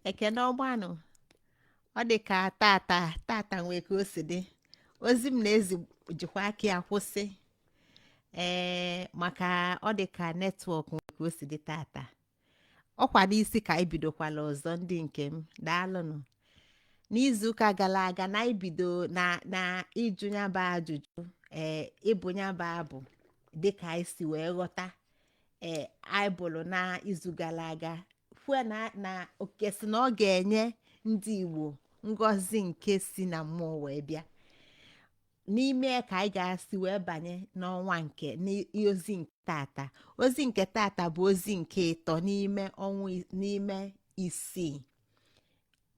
Ekene ọgbanụ. Ọ dị ka tata tata nwee ka o si dị. Ozi m na-ezi jikwa aka ya kwụsị, ee, maka ọ dị ka network nwee ka o si dị tata. Ọkwa n'isi ka anyị bidokwala ọzọ. Ndị nke m, daalụnụ. N'izuụka gara aga na anyị bido na ịjụ ya bụ ajụjụ, ee, ịbụ ya bụ abụ dịka anyị si wee ghọta. Ee, anyị bụrụ na izu gara aga kwue na oke si na ọ ga-enye ndị Igbo ngọzi nke si na mmụọ wee bịa n'ime ka anyị ga-asị wee banye n'ọnwa nke n'ozi nke tata. Ozi nke tata bụ ozi nke ịtọ n'ime ọnwa, n'ime isii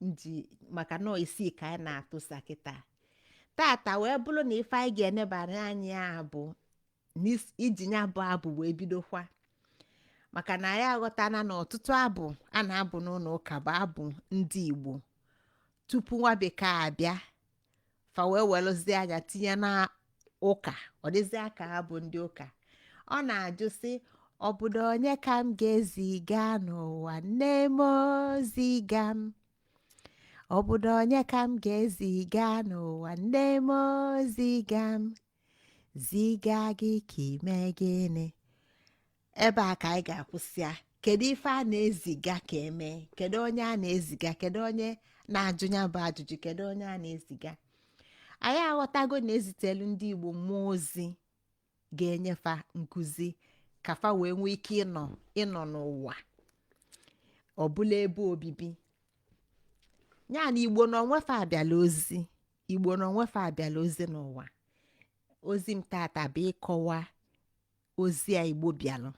nji, maka nọọ isii ka anyị na-atụsa kịta. Tata wee bụrụ na ife anyị ga-enebara anya bụ iji ya bụ abụ wee bidokwa, maka na anyị aghọtana na ọtụtụ abụ a na-abụ n'ụlọ ụka bụ abụ ndị Igbo tupu nwa bekee abịa, fa wee welụzie anya tinye na ụka, ọ dịzie ka abụ ndị ụka. Ọ na-ajụ sị, "Obodo onye ka m ga-eziga n'ụwa? Nne m, ziga m. Obodo onye ka m ga-eziga n'ụwa? Nne m, ziga m. Ziga gị ka ime gịnị?" Ebe a ka anyị ga-akwụsị ya. Kedu ife a na-eziga ka eme? Kedu onye a na-eziga? Kedu onye na-ajụ ya bụ ajụjụ? Kedu onye a na-eziga? Anyị aghọtago na ezitelu ndị Igbo mmụọ ozi ga-enyefa nkụzi ka fa wee nwee ike ịnọ n'ụwa ọbụla ebe obibi ya na Igbo na onwefa abịala ozi. Igbo na onwefa abịala ozi n'ụwa. Ozi m tata bụ ịkọwa ozi a Igbo bịalụ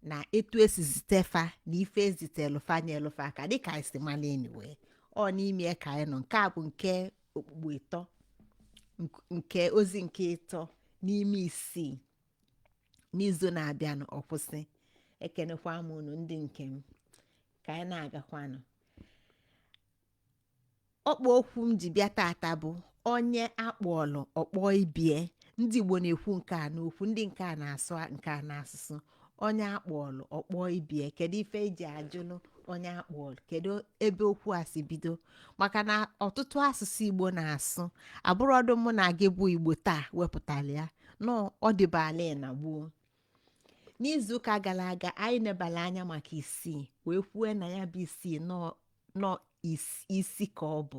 na etu esi zite fa na ife ezitelụ fa nyelụ fa aka dịka anyị si mara. Anyway, ọ n'ime ka anyị nọ. Nke a bụ nke okpukpu ịtọ, nke ozi nke ịtọ n'ime isii. N'izu na-abịanụ ọ kwụsị. Ekenekwa m unu, ndị nke m, ka anyị na-agakwanụ. Ọkpọ okwu m ji bịa tata bụ onye akpọọlụ ọkpọ ibie. Ndị Igbo na-ekwu nke a n'okwu, ndị nke a na-asụ nke a n'asụsụ. Onye akpọọlụ ọkpọ ibie. Kedu ife eji ajụlụ onye akpọọlụ? Kedu ebe okwu a si bido? Maka na ọtụtụ asụsụ Igbo na-asụ abụrọdụ mụ na gị bụ Igbo taa wepụtara ya nọ. Ọ dịbala na gboo. N'izuụka gara aga anyị nebala anya maka isii, wee kwue na ya bụ isii nọ isi ka ọ bụ,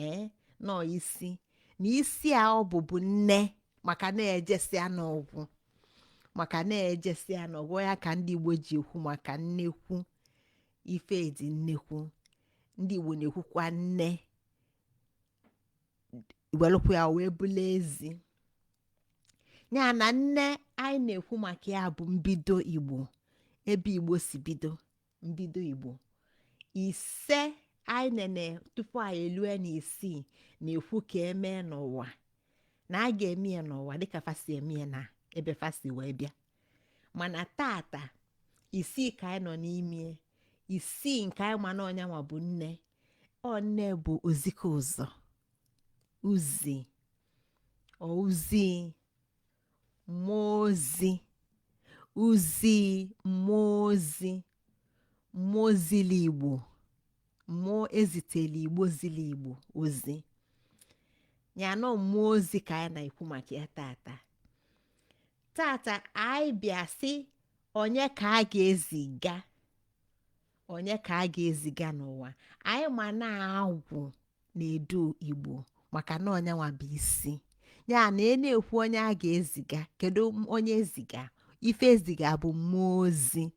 ee, nọ isi na isi a ọ bụ nne, maka na-ejesịa n'ọgwụ, maka na-ejesịa n'ọgwụ ya ka ndị Igbo ji ekwu maka nnekwu ife dị nnekwu. Ndị Igbo na-ekwukwa nne welụkwa ya wee bụla ezi ya na nne. Anyị na-ekwu maka ya bụ mbido Igbo, ebe Igbo si bido, mbido Igbo ise anyị nene tupu anyị elue na isii na-ekwu ka emee n'ụwa, na a ga-eme ya n'ụwa dịka fasi eme ya na ebe fasi wee bịa. Mana tata, isii ka anyị nọ n'ime. Isii nke anyị ma na ọnyanwa bụ nne. Ọ nne bụ ozike ụzọ uzi ozi mmụọ ozi uzi mmụọ ozi, mmụọ zili Igbo, mmụọ eziteli Igbo, zili Igbo ozi ya nọ. Mmụọ ozi ka anyị na-ekwu maka ya tata. Tata anyị bịa sị, onye ka a ga-eziga? Onye ka a ga-eziga n'ụwa? Anyị ma na agwụ na-edu Igbo, maka na onyenwa bụ isi ya na ị na-ekwu onye a ga-eziga. Kedu onye eziga? Ife eziga bụ mmụọ ozi,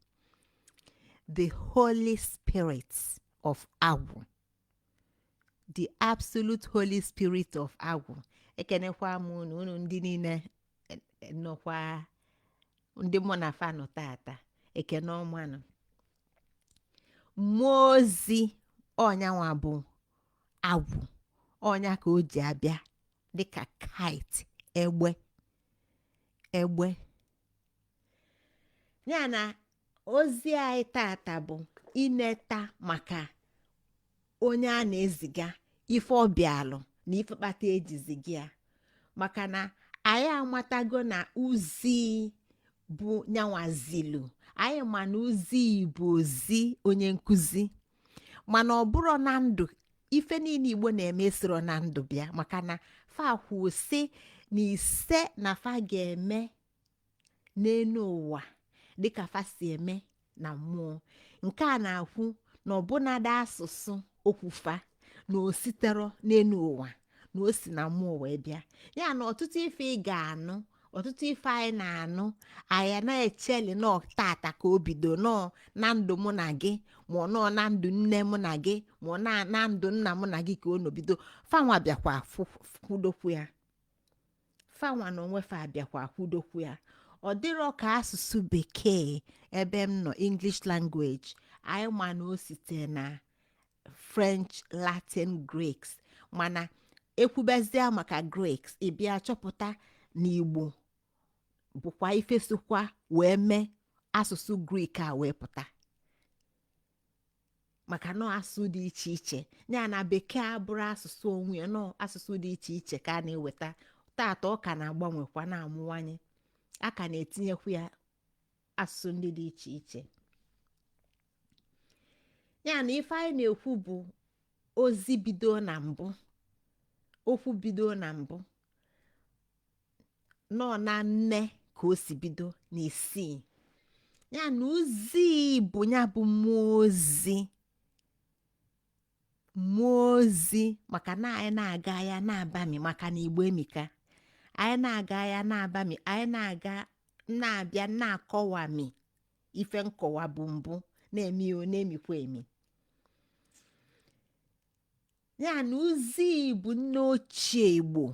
the Holy Spirit of agwụ, the absolute Holy Spirit of agwụ. Ekenekwa m unu, unu ndị niile nọkwa, ndị mụ na fa nọ tata. Ekene ọmanụ. Mmụọ ozi ọnyanwa bụ agwụ, ọnya ka o ji abịa dịka kite, egbe egbe ya. Na ozi anyị tata bụ ineta maka onye a na-eziga, ife ọbịalụ na ife kpata ejiziga ya, maka na anyị amatago na uzi bụ nyanwazilu. Anyị ma na uzi bụ ozi onye nkụzi. Mana ọ bụrụ na ndụ, ife niile Igbo na-eme esiro na ndụ bịa, maka na fa kwuo sị na ise na fa ga-eme n'elu ụwa dịka fa si eme na mmụọ. Nke a na-akwu na ọbụnadị asụsụ okwu fa na o sitero n'elu ụwa, na o si na mmụọ wee bịa. Ya na ọtụtụ ife ị ga-anụ, ọtụtụ ife anyị na-anụ, anyị na-echeli nọ tata ka o bido, nọ na ndụ mụ na gị, ma ọ nọ na ndụ nne mụ na gị, ma ọ na ndụ nna mụ na gị ka ọ nọbido. Fanwa bịakwa kwudokwu ya, fanwa na onwe fa bịakwa kwudokwu ya. Ọ dịrọ ka asụsụ Bekee ebe m nọ, English language, anyị ma na o site na French, Latin, Greeks. Mana ekwubezie maka Greeks, ị bịa chọpụta na Igbo bụkwa ife sokwa wee mee asụsụ Greek a wee pụta, maka nọ asụsụ dị iche iche. Ya na Bekee abụrụ asụsụ onwe ya, nọ asụsụ dị iche iche ka a na-eweta. Tata ọ ka na-agbanwekwa, na-amụwanye, a ka na-etinyekwu ya asụsụ ndị dị iche iche. Ya na ife anyị na-ekwu bụ ozi bido na mbụ, okwu bido na mbụ, nọ na nne ka o si bido na isii. Ya na ozi bụ ya bụ mmụọ ozi, mmụọ ozi, maka na anyị na-aga ya na-abami, maka na Igbo emika. Anyị na-aga ya na-abami, anyị na-aga na-abịa na-akọwami ife nkọwa bụ mbụ na-emi o na-emikwa emi. Ya na ozi bụ nne ochie Igbo,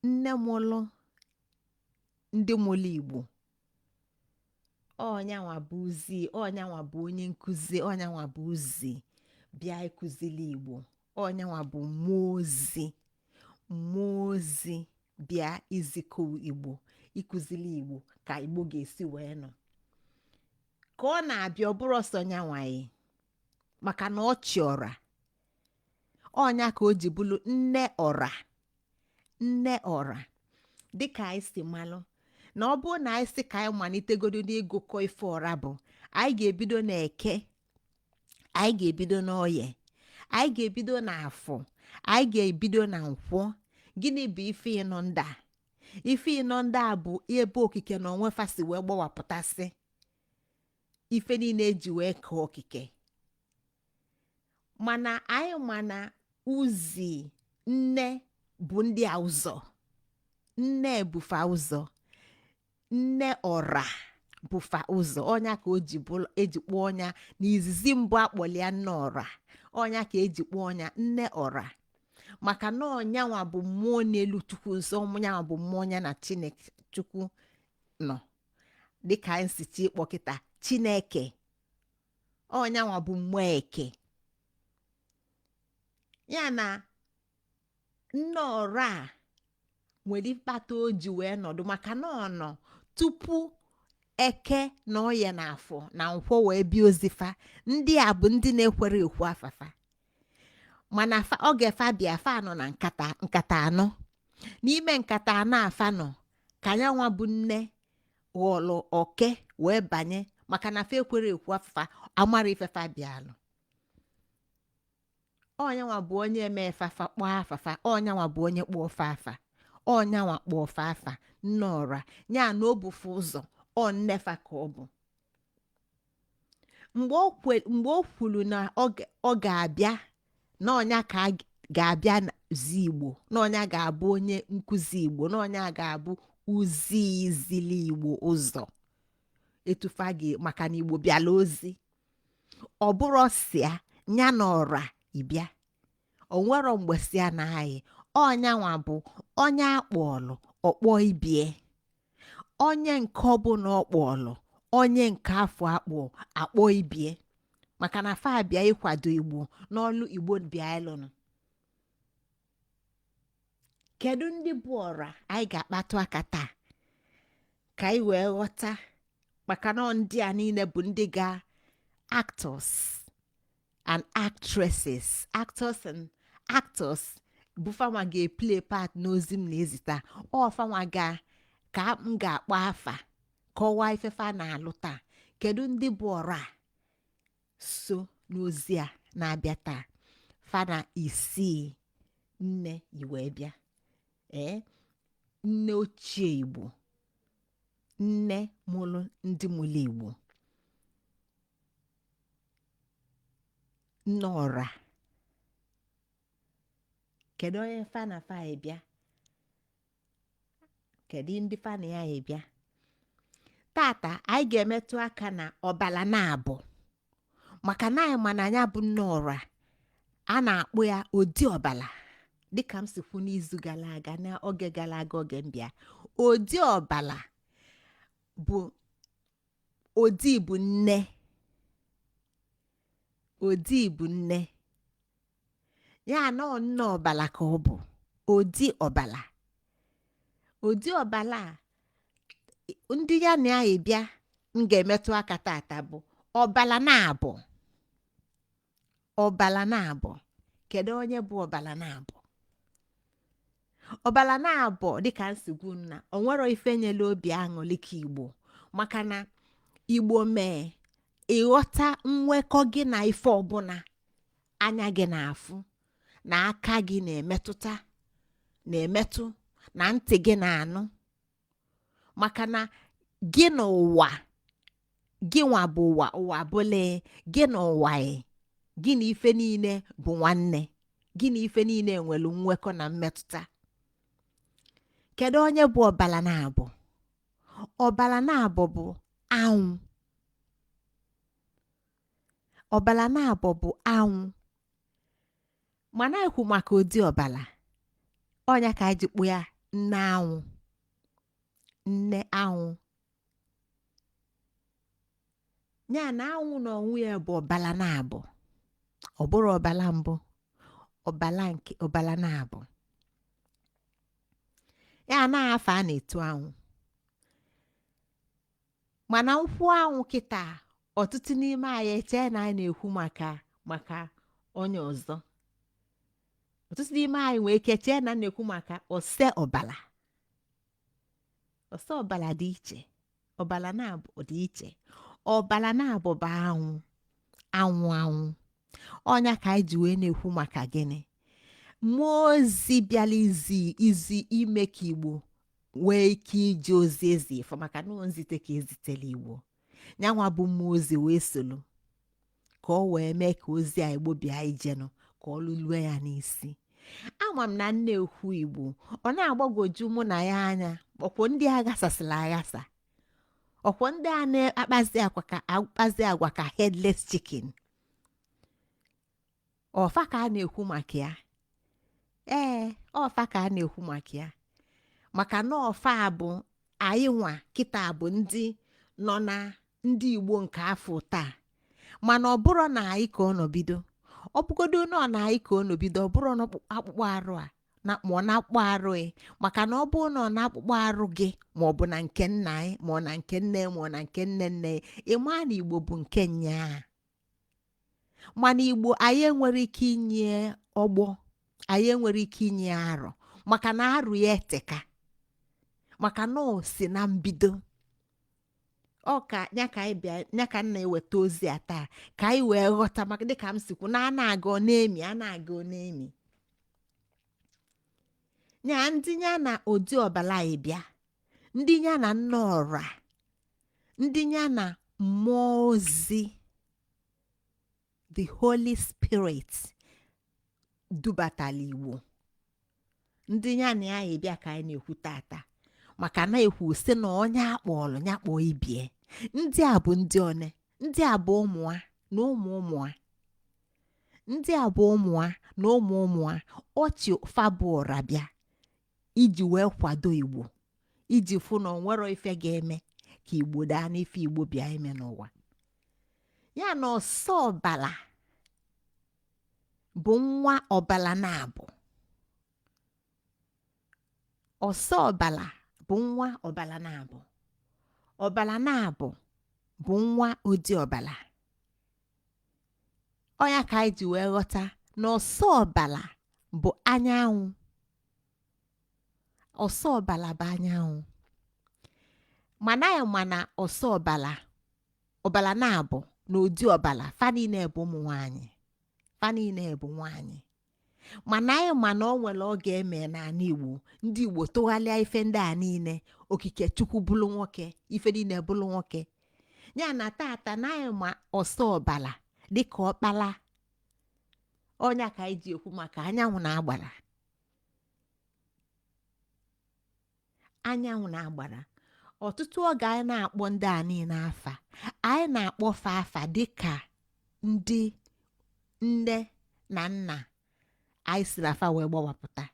nne mụlụ ndị mụlụ Igbo. Ọnyanwa bụ ozi, ọnyanwa bụ onye nkụzi, ọnyanwa bụ ozi bịa ịkụzili Igbo, ọnyanwa bụ mmụọ ozi, mmụọ ozi bịa izikọ Igbo, ịkụzili Igbo ka Igbo ga-esi wee nọ. Ka ọ na-abịa, ọ bụrụ ọsọ nyanwaghị, maka na ọ chị ọra ọnya ka o ji bụrụ nne ọra, nne ọra. Dịka anyị si malụ na ọ bụrụ na anyị si ka anyị malitegodo n'ịgụkọ ife ọra bụ, anyị ga-ebido n'Eke, anyị ga-ebido n'Oye, anyị ga-ebido n'Afọ, anyị ga-ebido na Nkwọ. Gịnị bụ ife ịnọ ndị a? Ife ịnọ ndị a bụ ebe okike na onwe fa si wee gbawapụtasị ife niile eji wee kee okike. Mana anyị ma na uzi nne bụ ndị a ụzọ, nne bufa ụzọ, nne ọra bụfa ụzọ. Ọnya ka o ji bụrụ eji kpọọ ọnya na izizi mbụ akpọlia nne ọra. Ọnya ka eji kpọọ ọnya nne ọra, maka na ọnyanwa bụ mmụọ n'elu Chukwu nso, ọnyanwa bụ mmụọ ya na Chineke Chukwu nọ, dịka anyị si chi ịkpọ kịta Chineke. Ọnyanwa bụ mmụọ eke. Ya na nne ọra a nwere ịkpata o ji wee nọdụ, maka na ọ nọ tupu Eke na Oye na Afọ na Nkwọ wee bịa ozifa. Ndị a bụ ndị na-ekwere ekwu afafa, mana oge fa bịa, fa nọ na nkata, nkata anọ. N'ime nkata anọ afa nọ, ka ya nwa bụ nne ghọrọ oke wee banye, maka na fa ekwere ekwu afafa, amara ifefa bịalụ. Ọnyanwa bụ onye eme fafa kpọọ afafa, ọnyanwa bụ onye kpọọ fa afa, ọnyanwa kpọọ fa afa nne ọra. Ya na o bufe ụzọ, ọ nnefa ka ọ bụ. Mgbe o kwuru na ọ ga-abịa, na ọnya ka a ga-abịa zi Igbo, na ọnya ga-abụ onye nkụzi Igbo, na ọnya ga-abụ uzi izili Igbo ụzọ etufa gị, maka na Igbo bịala ozi. Ọ bụrụ sịa ya na ọra ịbịa, o nwero mgbe sịa na anyị ọnyanwa bụ onye akpọọlụ ọkpọ ibie, onye nke ọbụla ọkpọọlụ, onye nke afọ akpọ akpọ ibie, maka na fa bịa ịkwado Igbo n'ọlụ Igbo bịa ịlụnụ. Kedu ndị bụ ọra anyị ga-akpatụ aka taa ka anyị wee ghọta? Maka na ndị a niile bụ ndị ga actors and actresses, actors and actors bụ fanwa ga-eplay part n'ozi m na-ezita. Ọ fanwa ga ka m ga-akpọ afa, kọwaa ifefa na-alụ taa. Kedu ndị bụ ọra so N'ozi a na-abịa taa, fana isii nne yi wee bịa. Ee, nne ochie Igbo, nne mụlụ ndị mụlụ Igbo, nne ọra. Kedu onye fa na fa bịa? Kedu ndị fa na ya bịa tata? Anyị ga-emetụ aka na ọbala na-abụ, maka na anyị ma na ya bụ nne ọra a na-akpọ ya odi ọbala. Dịka m si kwu n'izu gara aga, n'oge gara aga, oge m bịa, odi ọbala bụ odi bụ nne, odi bụ nne ya na ọ nne ọbala ka ọ bụ odi ọbala. Odi ọbala a, ndị ya na ya bịa m ga-emetụ aka tata bụ ọbala na-abụ, ọbala na-abụ. Kedu onye bụ ọbala na-abụ? Ọbala na-abụ, dịka nsigwu nna, o nwero ife nyere obi aṅụrị ka Igbo, maka na Igbo mee ịghọta nwekọ gị na ife ọbụla anya gị na-afụ, na aka gị na-emetụta, na-emetụ, na ntị gị na-anụ, maka na gị na ụwa gị nwa bụ ụwa, ụwa bụla gị na ụwa gị na ife niile bụ nwanne gị na ife niile nwere nwekọ na mmetụta. Kedu onye bụ ọbala na-abụ? Ọbala na-abụ bụ anwụ. Ọbala na-abụ bụ anwụ. Mana ekwu maka ụdị ọbala ọnya ka anyị ji kpụ ya nne anwụ, nne anwụ. Ya na anwụ na onwe ya bụ ọbala na-abụ. Ọ bụrụ ọbala mbụ, ọbala nke ọbala na-abụ ya na afa a na-etu anwụ. Mana nkwụ anwụ kịta, ọtụtụ n'ime anyị echee na anyị na-ekwu maka onye ọzọ. Ọtụtụ n'ime anyị nwee ike chee na na-ekwu maka ose ọbala. Ose ọbala dị iche, ọbala na-abụ dị iche. Ọbala na-abụ bụ anwụ, anwụ, anwụ. Ọnya ka anyị ji wee na-ekwu maka gịnị? Mmụọ ozi bịara izi izi ime ka Igbo nwee ike ije ozi ezi ife, maka na nzite ka ezitela Igbo. Nyanwa bụ mmụọ ozi wee solu ka ọ wee mee ka ozi a Igbo bịa ijenụ ka ọ lụlue ya n'isi. Ama m na nne ekwu Igbo ọ na-agbagwoju mụ na ya anya. Ọkwọ ndị a ghasasịla aghasa, ọkwọ ndị a na-akpazi agwa ka akpazi agwa ka headless chicken, ọfa ka a na-ekwu maka ya. Ee, ọfa ka a na-ekwu maka ya, maka na ọfa bụ anyị nwa kịta bụ ndị nọ na ndị Igbo nke afọ taa. Mana ọ bụrụ na anyị ka ọ nọbido, ọ bụgodo na ọ na anyị ka ọ nọbido, ọ bụrụ na akpụkpọ arụ a na ma ọ na-akpụkpọ arụ ị, maka na ọ bụrụ na ọ na-akpụkpọ arụ gị, ma ọ bụ na nke nna anyị, ma ọ na nke nne, ma ọ na nke nne nne, ị maa na Igbo bụ nke nyaa. Mana Igbo anyị enwere ike inye ọgbọ, anyị enwere ike inye arụ, maka na arụ ya eteka, maka na o si na mbido. Ọ ka ya ka anyị bịa, ya ka m na-eweta ozi a taa ka anyị wee ghọta, maka dịka m sikwu na a na-aga ọ na-emi, a na-aga ọ na-emi. Nya ndị ya na ụdị ọbala anyị bịa, ndị ya na nne ọra, ndị ya na mmụọ ozi, the Holy Spirit dubatala Igbo, ndị ya na ya bịa ka anyị na-ekwu tata, maka na ekwu sị na onye akpọọlụ ya kpọọ ibie. Ndị a bụ ndị one, ndị a bụ ụmụa na ụmụ ụmụa, ndị a bụ ụmụa na ụmụ ụmụa ọchị fabụ ụra bịa iji wee kwado Igbo, iji fụ na onwero ife ga-eme ka Igbo daa n'ife Igbo bịa ime n'ụwa. Ya na ọsọ ọbala bụ nwa ọbala na-abụ, ọsọ ọbala bụ nwa ọbala na-abụ, ọbala na-abụ bụ nwa odi ọbala. Ọnya ka anyị ji wee ghọta na ọsọ ọbala bụ anyanwụ, ọsọ ọbala bụ anyanwụ. Mana ya mana ọsọ ọbala, ọbala na-abụ N'ụdị ọbala fa niile bụ ụmụ nwanyị, fa niile bụ nwanyị. Mana anyị ma na ọ nwere oge eme n'ala Igbo, ndị Igbo tụgharịa ife ndị a niile, okike Chukwu bụrụ nwoke, ife niile bụrụ nwoke. Ya na tata na anyị ma ọsọ ọbala dịka ọkpala ọnya ka anyị ji ekwu maka anyanwụ na agbara. Anyanwụ na agbara, ọtụtụ oge anyị na-akpọ ndị a niile afa, anyị na-akpọ fa afa dịka ndị nne na nna anyị si na fa wee gbawapụta,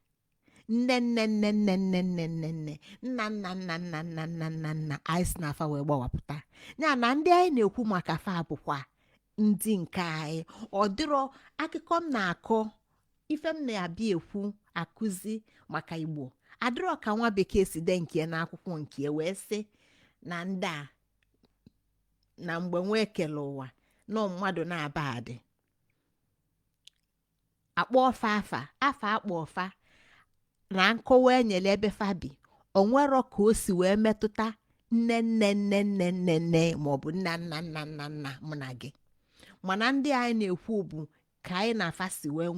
nne nne nne nne nne nne nne nne, nna nna nna nna nna nna nna nna anyị si na fa wee gbawapụta. Ya na ndị anyị na-ekwu maka fa bụkwa ndị nke anyị. Ọ dịrọ akụkọ m na-akọ, ife m na-abịa ekwu akụzi maka Igbo adịrọ ka nwa bekee si dee nke n'akwụkwọ nke wee sị na ndị a na mgbe nwa ekele ụwa nọ mmadụ na-aba adị akpọ ọfa afa afa akpọ ọfa na nkọwa enyere ebe fa bi, o nwerọ ka o si wee metụta nne nne nne nne nne nne maọbụ nna nna nna nna nna mụ na gị. Mana ndị anyị na-ekwu bụ ka anyị na afa si wee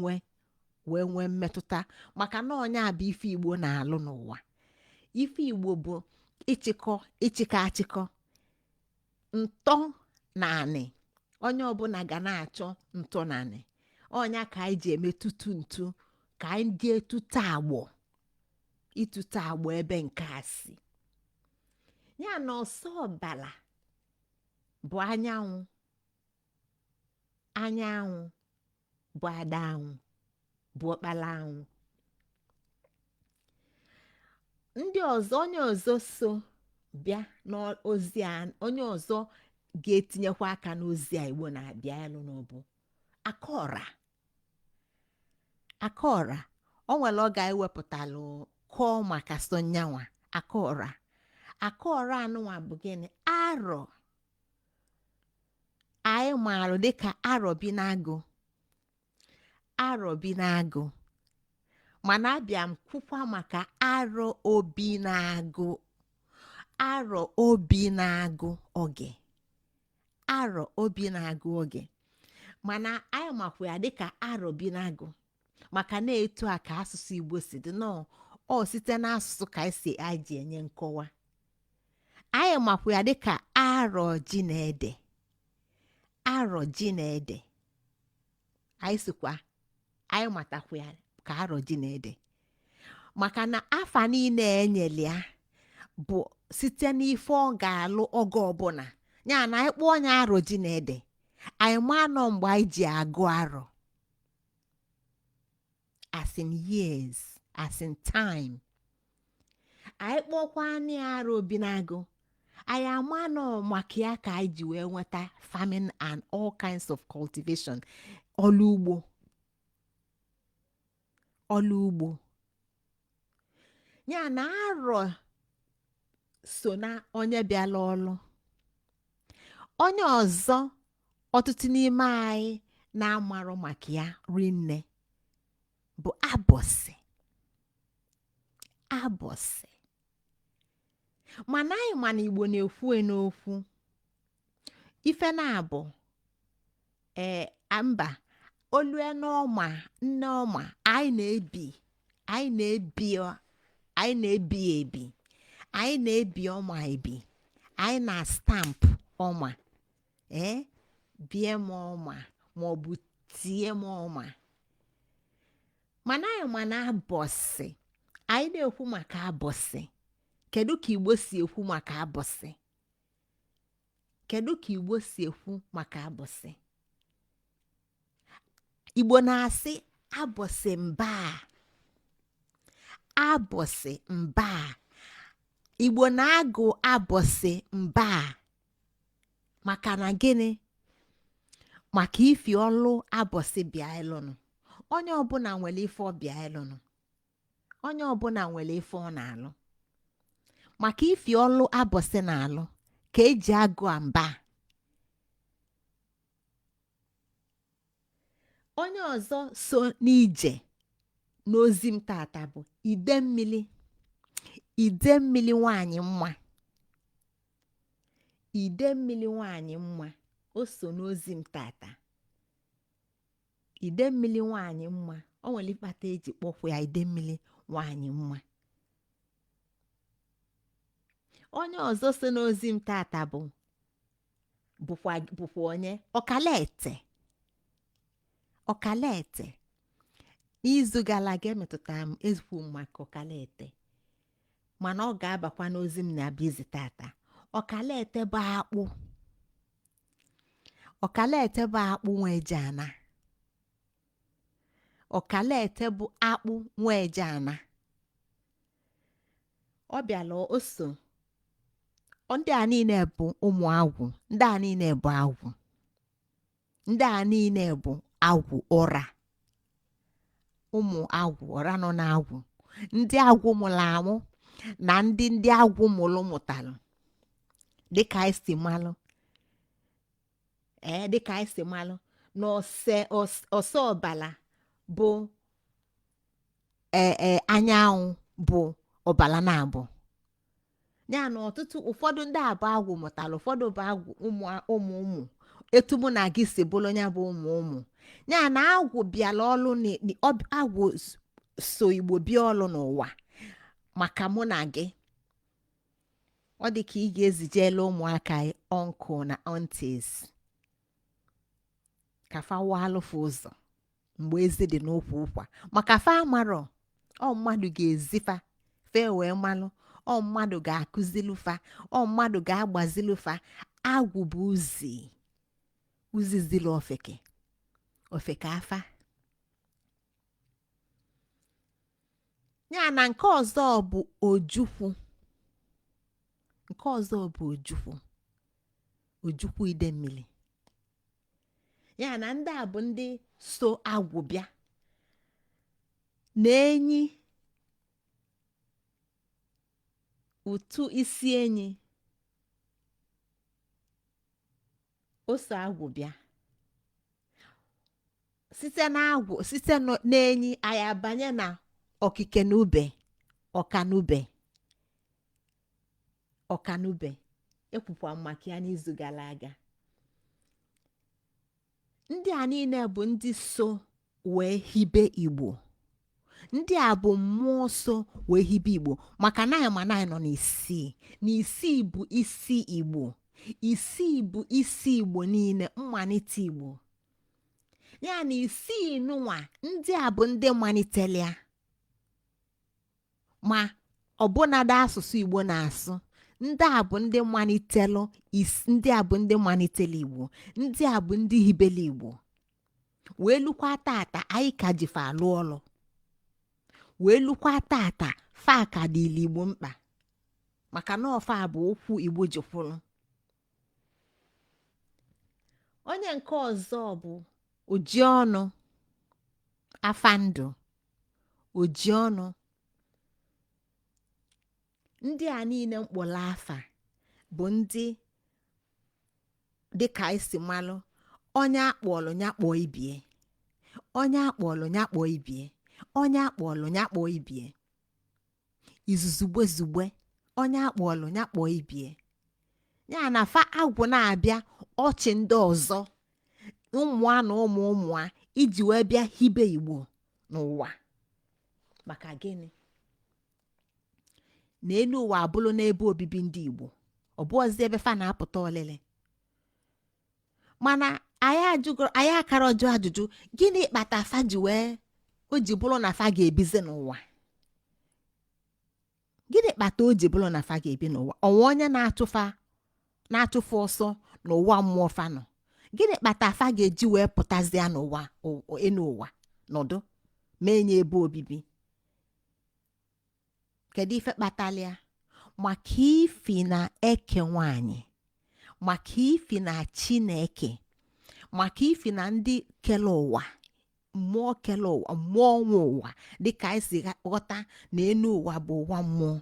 nwee mmetụta, maka na ọnya bụ ife Igbo na-alụ n'ụwa. Ife Igbo bụ ịchịkọ ịchịkọ achịkọ ntọ na anị. Onye ọbụla ga na-achọ ntọ na anị. Ọnya ka anyị ji eme tutu ntu ka anyị jee tute agbọ, itute agbọ ebe nke a si. Ya na ọsọ ọbala bụ anyanwụ, anyanwụ bụ ada anwụ, bụ ọkpala anwụ. Ndị ọzọ, onye ọzọ so bịa n'ozi a, onye ọzọ ga-etinyekwa aka n'ozi a Igbo na-abịa elu n'ọbụ Akọra. Akọra, o nwere oge anyị wepụtalụ kọọ maka sonyanwa Akọra. Akọra anụnwa bụ gịnị? Arọ anyị maara dịka arọ bi n'agụ, arọ bi n'agụ. Mana abịa m kwukwa maka arọ obi na-agụ, arọ obi na-agụ oge, arọ obi na-agụ oge. Mana anyị makwa ya dịka arọ bi n'agụ, maka na etu a ka asụsụ Igbo si dị nọọ. Ọ site n'asụsụ ka anyị si anyị ji enye nkọwa. Anyị makwa ya dịka arọ ji na ede, arọ ji na ede. Anyị sikwa anyị matakwa ya ka arọ ji na ede, maka na afa niile enyere ya bụ site n'ife ọ ga-alụ oge ọbụla. Ya na anyị kpọọ onye arọ ji na ede, anyị ma nọ mgbe anyị ji agụ arọ, as in years, as in time. Anyị kpọkwa anyị arọ obi na-agụ, anyị ama nọ maka ya ka anyị ji wee nweta farming and all kinds of cultivation, ọlụ ugbo, ọlụ ugbo. Ya na arọ so na onye bịala ọlụ. Onye ọzọ ọtụtụ n'ime anyị na-amarụ maka ya rinne bụ abọsị. Abọsị, mana anyị ma na Igbo na-ekwu n'okwu ife na-abụ ee mba olue n'ọma nne ọma anyị na-ebi, anyị na-ebi, anyị na-ebi ebi, anyị na-ebi ọma ebi, anyị na stamp ọma, ee bie m ọma maọbụ tie m ọma. Mana anyị ma na abọsị, anyị na-ekwu maka abọsị. Kedu ka Igbo si ekwu maka abọsị? Kedu ka Igbo si ekwu maka abọsị? Igbo na-asị abọsị mba, abọsị mba. Igbo na-agụ abọsị mba maka na gịnị? Maka ifi ọlụ abọsị bịa ịlụnụ. Onye ọbụla nwere ife ọ bịa ịlụnụ, onye ọbụla nwere ife ọ na-alụ. Maka ifi ọlụ abọsị na-alụ ka eji agụ a mba. Onye ọzọ so n'ije n'ozi m tata bụ ide mmili, ide mmili nwanyị mma, ide mmili nwanyị mma. O so n'ozi m tata. Ide mmili nwanyị mma, o nwere ịkpata eji kpọkwa ya ide mmili nwanyị mma. Onye ọzọ so n'ozi m tata bụ bụkwa onye ọkalaete. Ọkalaete, n'izu gara aga emetụtara m ezikwu maka ọkalaete, mana ọ ga-abakwa n'ozi m na-abịa izi tata. Ọkalaete bụ akpụ. Ọkalaete bụ akpụ nwe ana. Ọkalaete bụ akpụ nwe ana. Ọ bịala, o so ndị a niile bụ ụmụ agwụ. Ndị a niile bụ agwụ. Ndị a niile bụ agwụ ụra, ụmụ agwụ ụra nọ n'agwụ, ndị agwụ mụrụ amụ na ndị agwụ mụrụ mụtalụ. Dịka anyị si malụ, ee, dịka anyị si malụ na ose ọsọ ọbala bụ ee anyanwụ bụ ọbala na-abụ ya na ọtụtụ ụfọdụ ndị a bụ agwụ mụtara, ụfọdụ bụ agwụ ụmụ ụmụ ụmụ, etu mụ na gị si bụrụ ya bụ ụmụ ụmụ ya na agwụ bịala ọlụ. Agwụ so Igbo bịa ọlụ n'ụwa maka mụ na gị. Ọ dị ka ị ga-ezijela ụmụaka uncle na aunties ka fa walụfa ụzọ mgbe ezi dị n'ụkwụ ụkwa, maka fa amarọ. Ọ mmadụ ga-ezifa fe wee malụ, ọ mmadụ ga-akụzilu fa, ọ mmadụ ga-agbazilu fa. Agwụ bụ uzi, uzi zili ofeke, ofeke afa ya. Na nke ọzọ bụ ojukwu. Nke ọzọ bụ ojukwu, ojukwu ide mmiri. Ya na ndị a bụ ndị so agwụ bịa na enyi, ụtụ isi enyi. O so agwụ bịa. Site n'agwụ, site n'enyi, anyị abanye na okike na ube, ọkanube. Ọkanube ekwukwa m maka ya n'izu gara aga. Ndị a niile bụ ndị so wee hibe Igbo. Ndị a bụ mmụọ so wee hibe Igbo, maka na anyị ma na anyị nọ n'isii, na isii bụ isi Igbo. Isii bụ isi Igbo niile, mmalite Igbo. Ya na isii nụnwa, ndị a bụ ndị malitere ya. Ma ọbụnadị asụsụ Igbo na-asụ, ndị a bụ ndị malitelụ, ndị a bụ ndị malitele Igbo, ndị a bụ ndị hibele Igbo wee lukwa tata. Anyị ka ji fa alụ ọlụ wee lukwa tata. Fa ka dịịlị Igbo mkpa, maka na ọ fa bụ ụkwụ Igbo ji kwụrụ. Onye nke ọzọ bụ Ojiọnụ Afandụ. Ojiọnụ, ndị a niile mkpọrọ afa bụ ndị dịka anyị si malụ, onye akpọlụ ya kpọọ ibie, onye akpọlụ ya kpọọ ibie, onye akpọlụ ya kpọọ ibie, izuzugbe zugbe, onye akpọlụ ya kpọọ ibie. Ya na fa agwụ na-abịa ọchị ndị ọzọ, ụmụa na ụmụ ụmụa, iji wee bịa hibe Igbo n'ụwa. Maka gịnị? Na elu ụwa abụrụ n'ebe obibi ndị Igbo, ọ bụọzi ebe fa na-apụta ọlịlị. Mana anyị ajụgoro, anyị akara ọjụ ajụjụ: gịnị kpata fa ji wee o ji bụrụ na fa ga-ebizi n'ụwa? Gịnị kpata o ji bụrụ na fa ga-ebi n'ụwa? Ọnwa onye na-achụfa na-achụfa ọsọ n'ụwa mmụọ fa nọ? Gịnị kpata fa ga-eji wee pụtazie n'ụwa, enu ụwa, nọdụ mee nye ebe obibi? Kedu ife kpatalịa? Maka ifi na eke nwanyị, maka ifi na Chineke, maka ifi na ndị kele ụwa, mmụọ kele ụwa, mmụọ nwe ụwa, dịka anyị si ghọta na enu ụwa bụ ụwa mmụọ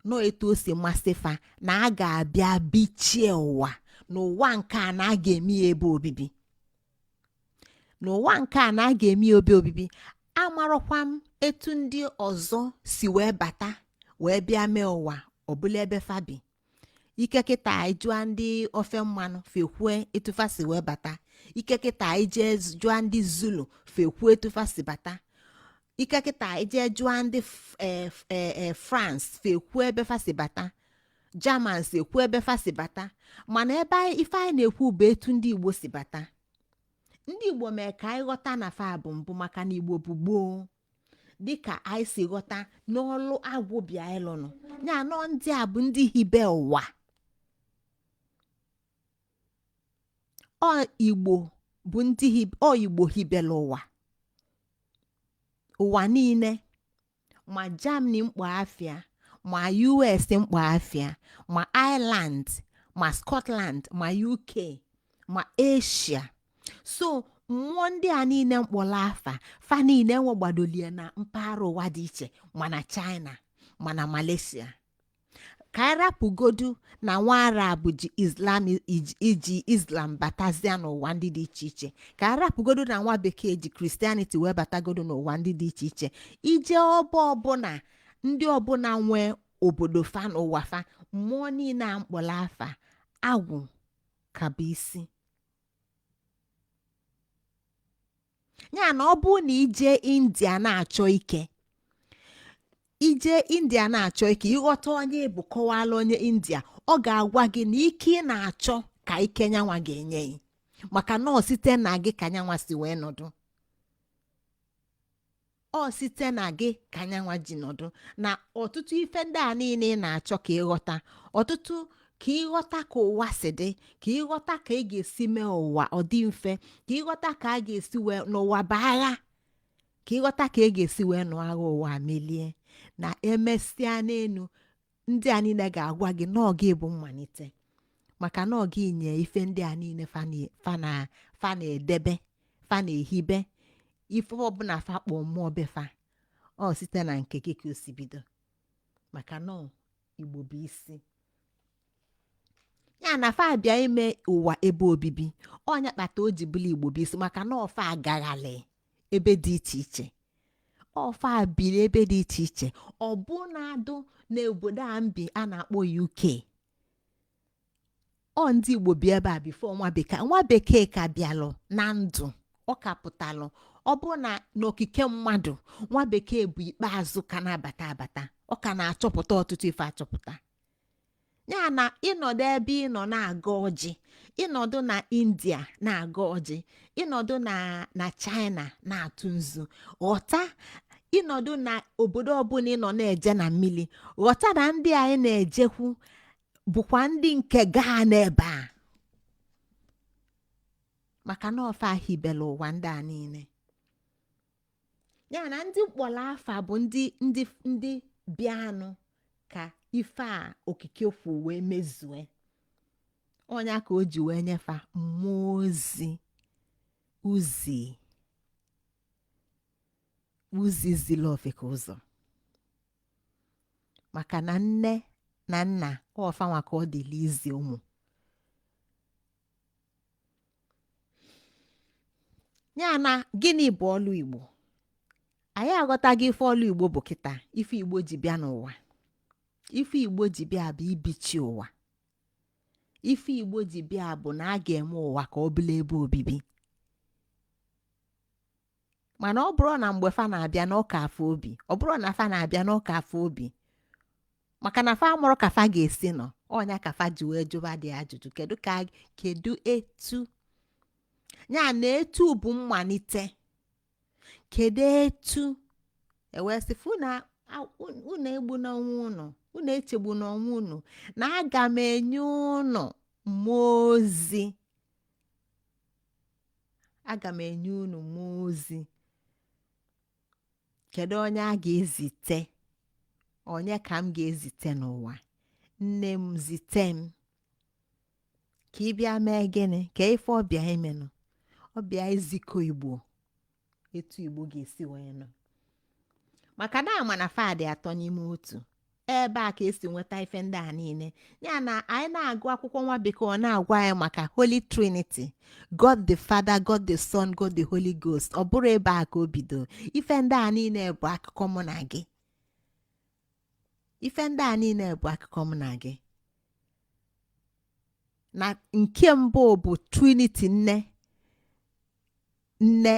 nọ. Etu o si masị fa na a ga-abịa bichie ụwa n'ụwa nke a, na a ga-eme ya ebe obibi n'ụwa nke a, na a ga-eme ya ebe obibi. Amarọkwa m etu ndị ọzọ si wee bata wee bịa mee ụwa ọbụla ebe fa bi. Ike kịta anyị jụọ ndị ofe mmanụ, fekwue etu fa si wee bata. Ike kịta anyị jee jụọ ndị Zulu, fekwue etu fa si bata. Ike kịta anyị jee jụọ ndị France, fekwue ebe fa si bata. Germans ekwu ebe fa si bata. Mana ebe ife anyị na-ekwu bụ etu ndị Igbo si bata. Ndị Igbo mee ka anyị ghọta na fa bụ mbụ, maka na Igbo bụ gboo, dịka anyị si ghọta n'ọlụ agwụ bịa ịlụnụ ya nọ. Ndị a bụ ndị hibe ụwa. Ọ Igbo bụ ndị ọ Igbo hibere ụwa, ụwa niile, ma Germany mkpọ afịa, ma US mkpọ afịa, ma Ireland, ma Scotland, ma UK, ma Asia. So mmụọ ndị a niile mkpọrọ afa fa niile enwegbadolie na mpaghara ụwa dị iche, ma na China, ma na Malaysia. Ka anyị rapụgodu na nwa Arab ji Islam, iji Islam batazia n'ụwa ndị dị iche iche. Ka anyị rapụgodu na nwa bekee ji Christianity wee batagodu n'ụwa ndị dị iche iche. Ije ọba ọbụla, ndị ọbụla nwee obodo fa n'ụwa fa, mmụọ niile a mkpọrọ afa, agwụ ka bụ isi ya. Na ọ bụrụ na ije India na-achọ ike, ije India na-achọ ike, ịghọta onye bụ kọwala onye India, ọ ga-agwa gị na ike ị na-achọ ka ike nyanwa ga-enye gị, maka na ọ site na gị ka nyanwa si wee nọdụ, ọ site na gị ka nyanwa ji nọdụ. Na ọtụtụ ife ndị a niile ị na-achọ ka ịghọta, ọtụtụ ka ịghọta ka ụwa si dị, ka ịghọta ka ị ga-esi mee ụwa ọ dị mfe, ka ịghọta ka a ga-esi wee n'ụwa bụ agha, ka ịghọta ka ị ga-esi wee nụọ agha ụwa melie, na emesịa n'elu, ndị a niile ga-agwa gị na ọ gị bụ mmalite, maka na ọ gị nye ife ndị a niile fa na-edebe, fa na-ehibe. Ife ọbụla fa kpọọ mmụọ be fa, ọ site na nke gị ka o si bido, maka na Igbo bụ isi ya. Na fa bịa ime ụwa ebe obibi, ọnya kpata o ji bụrụ Igbo bụ isi, maka na ọfa agaghalị ebe dị iche iche, ọfa biri ebe dị iche iche. Ọ bụ na-adụ n'obodo a mbi a na-akpọ UK, ọ ndị Igbo bi ebe a before nwa bekee. Nwa bekee ka bịalụ na ndụ, ọ ka pụtalụ. Ọ bụ na n'okike mmadụ, nwa bekee bụ ikpeazụ ka na-abata abata, ọ ka na-achọpụta ọtụtụ ife achọpụta ya. Na ịnọdụ ebe ị nọ na-agọ ọjị, ịnọdụ na India na-agọ ọjị, ịnọdụ na China na-atụ nzu, ghọta, ịnọdụ na obodo ọbụla ị nọ na-eje na mmiri, ghọta na ndị anyị na-ejekwu bụkwa ndị nke gaa n'ebe a, maka na ọfa hibela ụwa ndị a niile. Ya na ndị mkpọrọ afa bụ ndị bịanụ ka ife a okike kwu wee mezue. Ọnya ka o ji wee nyefa mmụọ ozi, uzi uzi zili ofeke ụzọ, maka na nne na nna ọfanwa ka ọ dịla izi ụmụ. Ya na gịnị bụ ọlụ Igbo? Anyị aghọtaghị ife ọlụ Igbo bụ kịta. Ife Igbo ji bịa n'ụwa, ife Igbo ji bịa bụ ibichi ụwa. Ife Igbo ji bịa bụ na a ga-eme ụwa ka ọ bụla ebe obibi. Mana ọ bụrụ na mgbe fa na-abịa n'ụka afọ obi, ọ bụrụ na fa na-abịa n'ụka afọ obi, maka na fa amụrụ ka fa ga-esi nọ, ọnya ka fa ji wee jụba dị ajụjụ, kedu ka, kedu etu ya na etu bụ mmalite, kedu etu ewee sị fụ na unu egbu n'onwe unu, unu echegbu n'onwe unu, na aga m enye unu mmụọ ozi, aga m enye unu mmụọ ozi. Kedu onye a ga-ezite? Onye ka m ga-ezite n'ụwa? Nne m zite m ka ị bịa mee gịnị? Ka ife ọbịa imenụ, ọbịa izikọ Igbo etu Igbo ga-esi wee nọ, maka na ama na fa dị atọ n'ime otu. Ebe a ka esi nweta ife ndị a niile. Ya na anyị na-agụ akwụkwọ nwa bekee, ọ na-agwa anyị maka Holy Trinity, God the Father, God the Son, God the Holy Ghost. Ọ bụrụ ebe a ka o bido. Ife ndị a niile bụ akụkọ mụ na gị. Ife ndị a niile bụ akụkọ mụ na gị. Na nke mbụ bụ trinity nne nne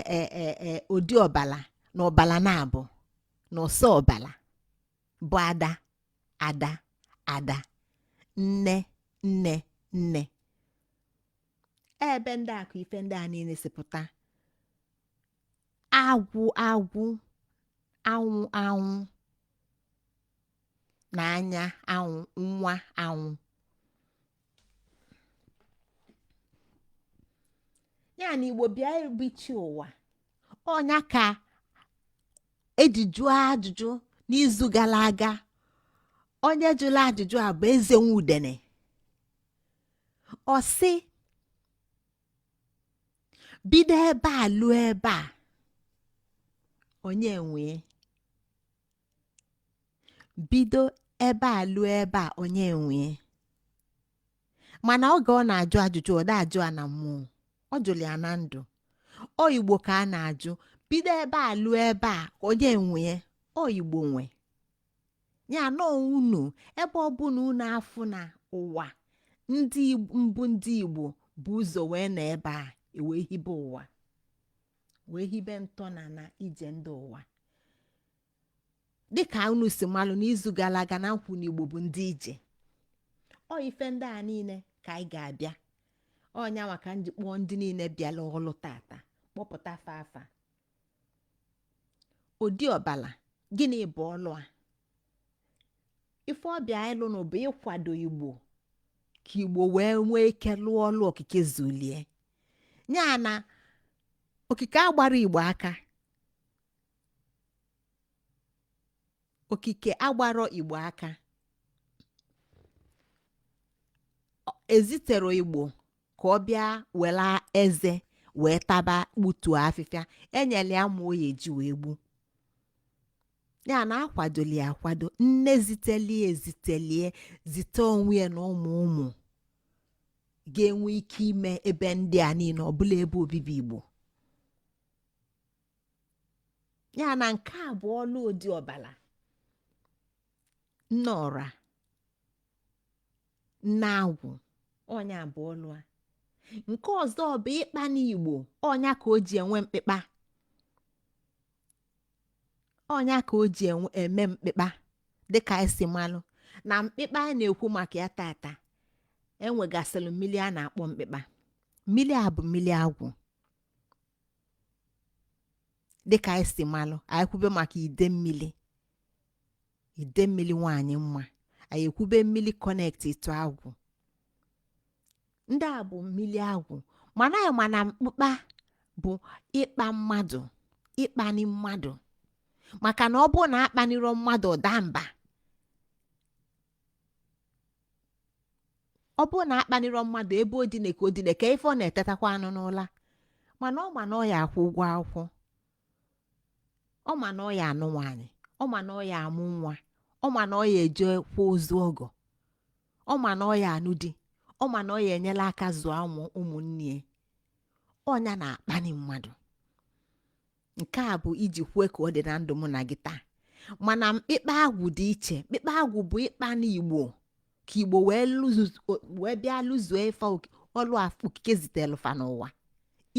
odi ọbala na ọbala na-abụ na ọsọ ọbala bụ ada ada ada nne nne nne. Ebe ndị akụ ife ndị a niile si pụta: agwụ agwụ, anwụ anwụ, na anya anwụ, nwa anwụ. Ya na Igbo bịa ebichi ụwa. Ọnya ka eji jụọ ajụjụ n'izu gara aga. Onye jụrụ ajụjụ a bụ Eze Nwudene. Ọ sị bido ebe a luo ebe a, onye nwee? Bido ebe a luo ebe a, onye nwee? Mana oge ọ na-ajụ ajụjụ, ọ da-ajụ ya na mmụọ, ọ jụrụ ya na ndụ. Ọ Igbo ka a na-ajụ, bido ebe a luo ebe a, onye nwee? Ọ Igbo nwe ya. Nọ unu ebe ọ bụ na unu afụ na ụwa ndị mbụ, ndị Igbo bụ ụzọ wee nọ ebe a wee hibe ụwa, wee hibe ntọna na ije ndị ụwa. Dịka unu si malụ, n'izu gara aga na nkwụ na Igbo bụ ndị ije. Ọ ife ndị a niile ka anyị ga-abịa. Ọnya maka nji kpọọ ndị niile bịala ọlụ tata, kpọpụta fa afa. Odi ọbala, gịnị bụ ọlụ a? Ife ọbịa ịlụ nụ bụ ịkwado Igbo ka Igbo wee nwee ike lụọ ọlụ okike zulie. Ya na okike agbara Igbo aka, okike agbarọ Igbo aka, ezitere Igbo ka ọ bịa were eze wee taba gbutuo afịfịa. Enyere ya ma o ya eji wee gbu ya na akwadoli ya akwado. Nne zitelie ezitelie, zite onwe ya na ụmụ ụmụ ga-enwe ike ime ebe ndị a niile ọbụla ebe obibi Igbo. Ya na nke a bụ ọlụ odi ọbala, nne ọra, nne agwụ. Ọnya bụ ọlụ a. Nke ọzọ bụ ịkpa n'Igbo. Ọnya ka o ji enwe mkpịkpa, ọnya ka o ji eme mkpịkpa. Dịka anyị si malụ na mkpịkpa anyị na-ekwu maka ya tata, enwegasịrị mmiri a na-akpọ mkpịkpa. Mmiri a bụ mmiri agwụ. Dịka anyị si malụ, anyị kwube maka ide mmiri, ide mmiri nwaanyị mma, anyị ekwube mmiri connect to agwụ. Ndị a bụ mmiri agwụ. Mana anyị ma na mkpụkpa bụ ịkpa mmadụ, ịkpani mmadụ, maka na ọ bụrụ na akpaniro mmadụ, ọ daa mba. Ọ bụrụ na akpaniro mmadụ ebe o dine ka o dine ka ife ọ na-etetakwa anụ n'ụla. Mana ọ ma na ọ ya akwụ ụgwọ akwụkwọ, ọ ma na ọ ya anụ nwaanyị, ọ ma na ọ ya amụ nwa, ọ ma na ọ ya eje kwa ozu ọgọ, ọ ma na ọ ya anụ di, ọ ma na ọ ya enyela aka zụọ ụmụ ụmụnne ya. Ọnya na-akpani mmadụ. Nke a bụ iji kwue ka ọ dị na ndụ mụ na gị taa. Mana mkpịkpa agwụ dị iche. Mkpịkpa agwụ bụ ịkpa n'Igbo ka Igbo wee bịa lụzuo ife ọlụ okike zitere fa n'ụwa,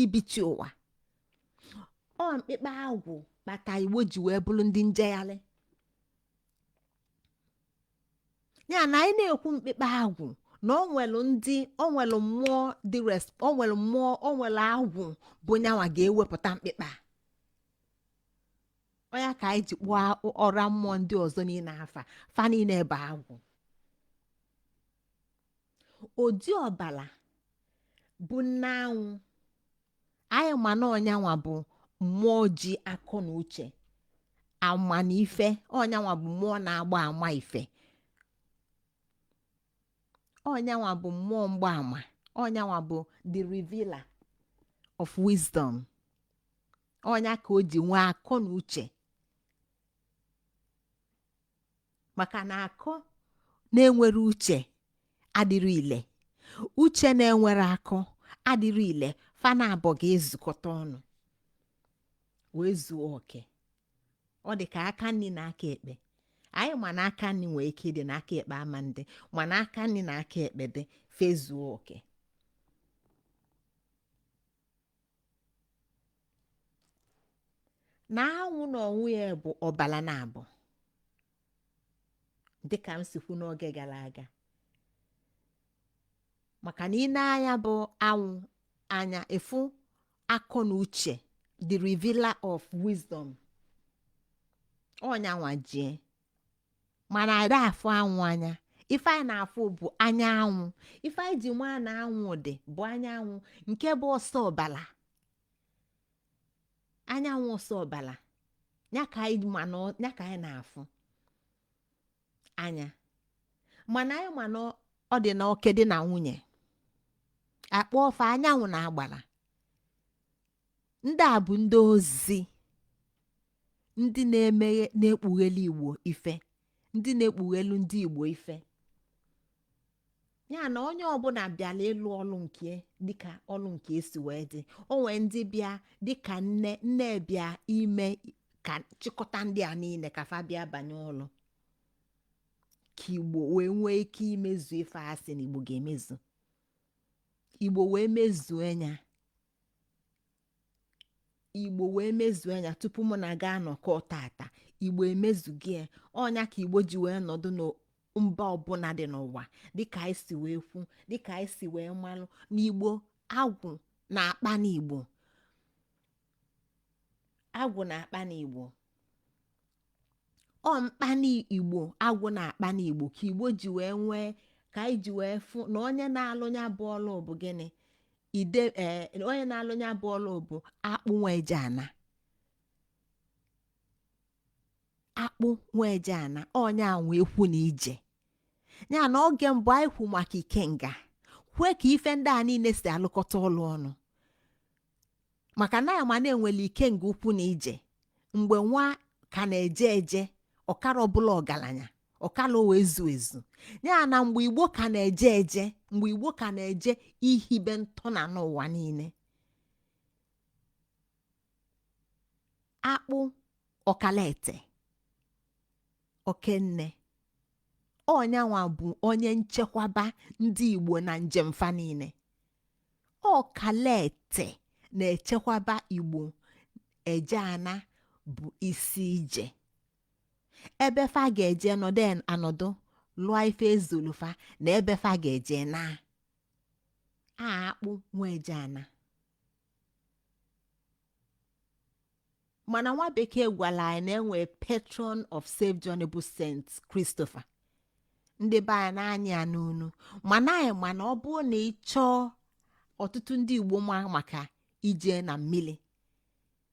ibichi ụwa. Ọ mkpịkpa agwụ kpata Igbo ji wee bụrụ ndị njegharị. Ya na anyị na-ekwu mkpịkpa agwụ na o nwere ndị, o nwere mmụọ dị res, o nwere mmụọ, o nwere agwụ bụ nyanwa ga-ewepụta mkpịkpa. Ọya ka anyị ji kpọọ ọra mmụọ ndị ọzọ niile afa fa niile bụ agwụ. Odi ọbala bụ nne anwụ. Anyị ma na ọnyanwa bụ mmụọ ji akọ na uche ama na ife. Ọnyanwa bụ mmụọ na-agba ama ife. Ọnyanwa bụ mmụọ mgbaama. Ọnyanwa bụ the revealer of wisdom. Ọnya ka o ji nwee akọ na uche, maka na akọ na-enwere uche adịrị ile, uche na-enwere akọ adịrị ile. Fa naabọ ga-ezukọta ọnụ wee zuo oke. Ọ dị ka aka nri na aka ekpe. Anyị ma na aka nri nwee ike ịdị na aka ekpe ama ndị, mana aka nri na aka ekpe dị fa Fezuo oke. Na anwụ na onwe ya bụ ọbala na abụ, dịka m si kwu n'oge gara aga, maka na ị na-anya bụ anwụ anya efu akọ na uche, the revealer of wisdom, ọnyanwa jie. Mana ada afụ anwụ anya. Ife anyị na-afụ bụ anyanwụ. Ife anyị ji nwa na anwụ dị bụ anyanwụ nke bụ ọsọ ọbala, anyanwụ ọsọ ọbala ya ka anyị ma na ya ka anyị na-afụ anya. Mana anyị ma na ọ dị na oke dị na nwunye akpọ ofe anyanwụ na agbala. Ndị a bụ ndị ozi, ndị na-emeghe na-ekpughelu Igbo ife, ndị na-ekpughelu ndị Igbo ife. Ya na onye ọbụla bịara ịlụ ọlụ nke dịka ọlụ nke esi wee dị. O nwee ndị bịa dịka nne, nne bịa ime ka chịkọta ndị a niile ka fa bịa banye ọlụ, ka Igbo wee nwee ike imezu ife a sị na Igbo ga-emezu, Igbo wee mezuo ya, Igbo wee mezuo ya. Tupu mụ na ga anọkọ tata, Igbo emezugo ya. Ọnya ka Igbo ji wee nọdụ na mba ọbụla dị n'ụwa, dịka anyị si wee kwu, dịka anyị si wee malụ n'Igbo. Agwụ na-akpa n'Igbo, agwụ na-akpa n'Igbo. Ọ mkpa n'Igbo, agwụ na-akpa n'Igbo ka Igbo ji wee nwee, ka anyị ji wee fụ na onye na-alụ ya bụ ọlụ bụ gịnị? Ide ee, onye na-alụ ya bụ ọlụ bụ akpụ nweje ana, akpụ nweje ana, onye anwa ekwu na ije ya. Na oge mbụ anyị kwu maka ikenga, kwue ka ife ndị a niile si alụkọta ọlụ ọnụ, maka na ya ma na-enwere ikenga ukwu na ije mgbe nwa ka na-eje eje, ọkara ọbụla ọgaranya, ọkara o wee zu ezu. Ya na mgbe Igbo ka na-eje eje, mgbe Igbo ka na-eje ihibe ntọna n'ụwa niile, akpụ ọkalete okenne ọnyanwa bụ onye nchekwaba ndị Igbo na njem fa niile. Ọkalete na-echekwaba Igbo eje ana bụ isi ije, ebe fa ga-eje nọdụ anọdụ lụọ ife ezulu fa, na ebe fa ga-eje na akpụ nwa eje ana. Mana nwa bekee gwara anyị na enwee patron of safe journey bụ Saint Christopher. Ndị be anyị na-anya ya n'unu, mana anyị mana ọ bụrụ na ị chọọ ọtụtụ ndị Igbo ma maka ije na mmiri,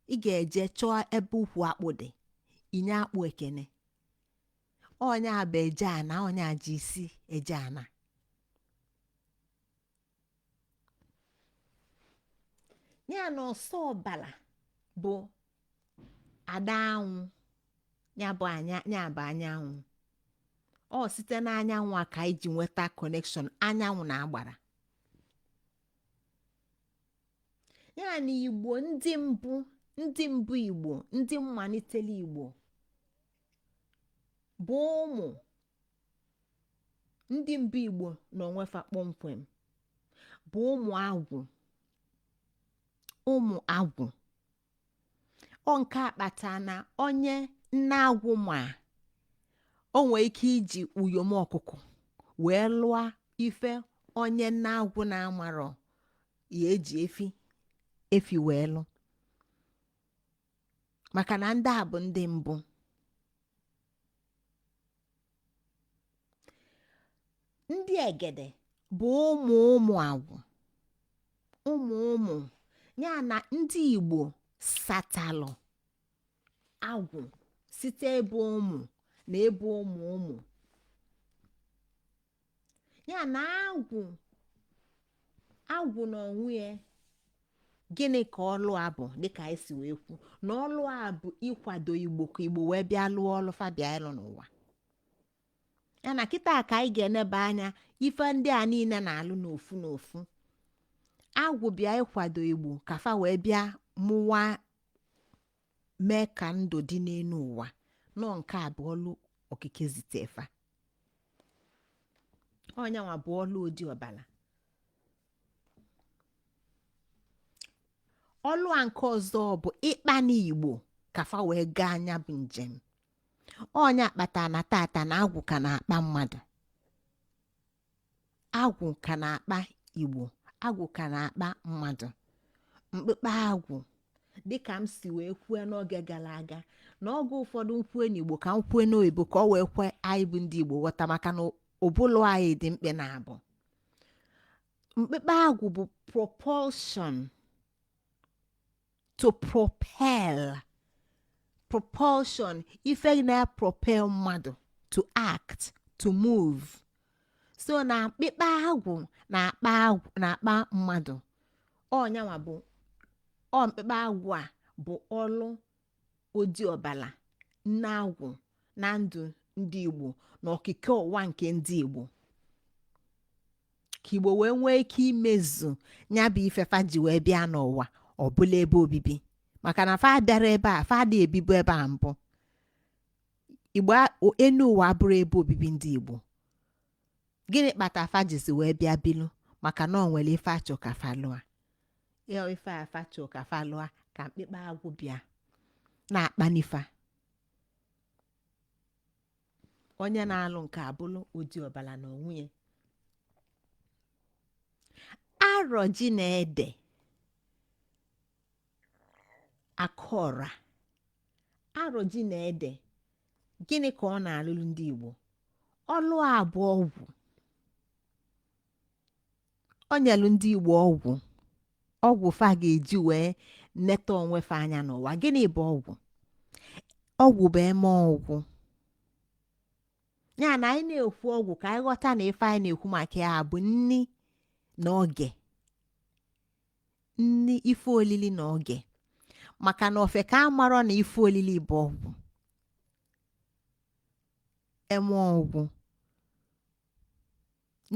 ị ga-eje chọọ ebe ukwu akpụ dị, inye akpụ ekene. Onye a bụ eje ana, onye a ji isi eje ana. Ya na ọsọ ọbala bụ ada anwụ, ya bụ anya, ya bụ anyanwụ. Ọ site n'anyanwụ a ka anyị ji nweta connection anyanwụ na agbara. Ya na Igbo ndị mbụ, ndị mbụ Igbo, ndị mmalitele Igbo bụ ụmụ ndị mbụ Igbo na onwefa kpọmkwem bụ ụmụ agwụ, ụmụ agwụ. Ọ nke a kpata na onye nne agwụ ma o nwee ike iji uyom ọkụkọ wee lụọ ife onye nne agwụ na-amarọ ya eji efi efi wee lụ, maka na ndị a bụ ndị mbụ. Ndị egede bụ ụmụ ụmụ agwụ, ụmụ ụmụ ya. Na ndị Igbo satalụ agwụ site ebe ụmụ na ebe ụmụ ụmụ ya. Na agwụ, agwụ na onwe ya, gịnị ka ọlụ a bụ? Dịka anyị si wee kwu na ọlụ a bụ ịkwado Igbo ka Igbo wee bịa lụọ ọlụ fa bịa ịlụ n'ụwa. Ya na kịta ka anyị ga-eneba anya ife ndị a niile na-alụ n'ofu n'ofu. Agwụ bịa ịkwado Igbo ka fa wee bịa mụwa, mee ka ndụ dị n'elu ụwa. Nọ nke a bụ ọlụ okike zite fa. Ọnyanwa bụ ọlụ odi ọbala. Ọlụ a nke ọzọ bụ ịkpa n'Igbo ka fa wee gaa anya bụ njem. Ọnya kpata na tata na agwụ ka na-akpa mmadụ, agwụ ka na-akpa Igbo, agwụ ka na-akpa mmadụ. Mkpụkpa agwụ, dịka m si wee kwue n'oge gara aga, na oge ụfọdụ m kwue n'Igbo ka m kwue n'oyibo ka ọ wee kwe anyị bụ ndị Igbo ghọta, maka na ụbụlụ anyị dị mkpe na abụ. Mkpụkpa agwụ bụ propulsion, to propel, propulsion, ife na-propel mmadụ to act, to move. So na mkpịkpa agwụ na-akpa agwụ na-akpa mmadụ. Ọnyanwa bụ ọ mkpịkpa agwụ a bụ ọlụ odi ọbala nne agwụ na ndụ ndị Igbo na okike ụwa nke ndị Igbo, ka Igbo wee nwee ike imezu ya bụ ife fa ji wee bịa n'ụwa, ọbụla ebe obibi, maka na fa bịara ebe a, fa adị ebibu ebe a mbụ. Igbo enu ụwa abụrụ ebe obibi ndị Igbo. Gịnị kpata fa jizi wee bịa bilu? Maka na ọ nwere ife achọ ka fa lụa. Ya ife a fa chọ ka fa lụa ka mkpịkpa agwụ bịa na-akpa n'ifa. Onye na-alụ nke abụlụ odi ọbala na onwe ya. Arọ ji na ede akọra, arọ ji na ede, gịnị ka ọ na-alụlụ ndị Igbo? Ọlụ a bụ ọgwụ. O nyelu ndị Igbo ọgwụ, ọgwụ fa ga-eji wee neta onwe fa anya n'ụwa. Gịnị bụ ọgwụ? Ọgwụ bụ eme ọgwụ. Ya na anyị na-ekwu ọgwụ, ka anyị ghọta na ife anyị na-ekwu maka ya bụ nni na oge nni, ife olili na oge, maka na ofe ka amarọ na ife olili bụ ọgwụ, eme ọgwụ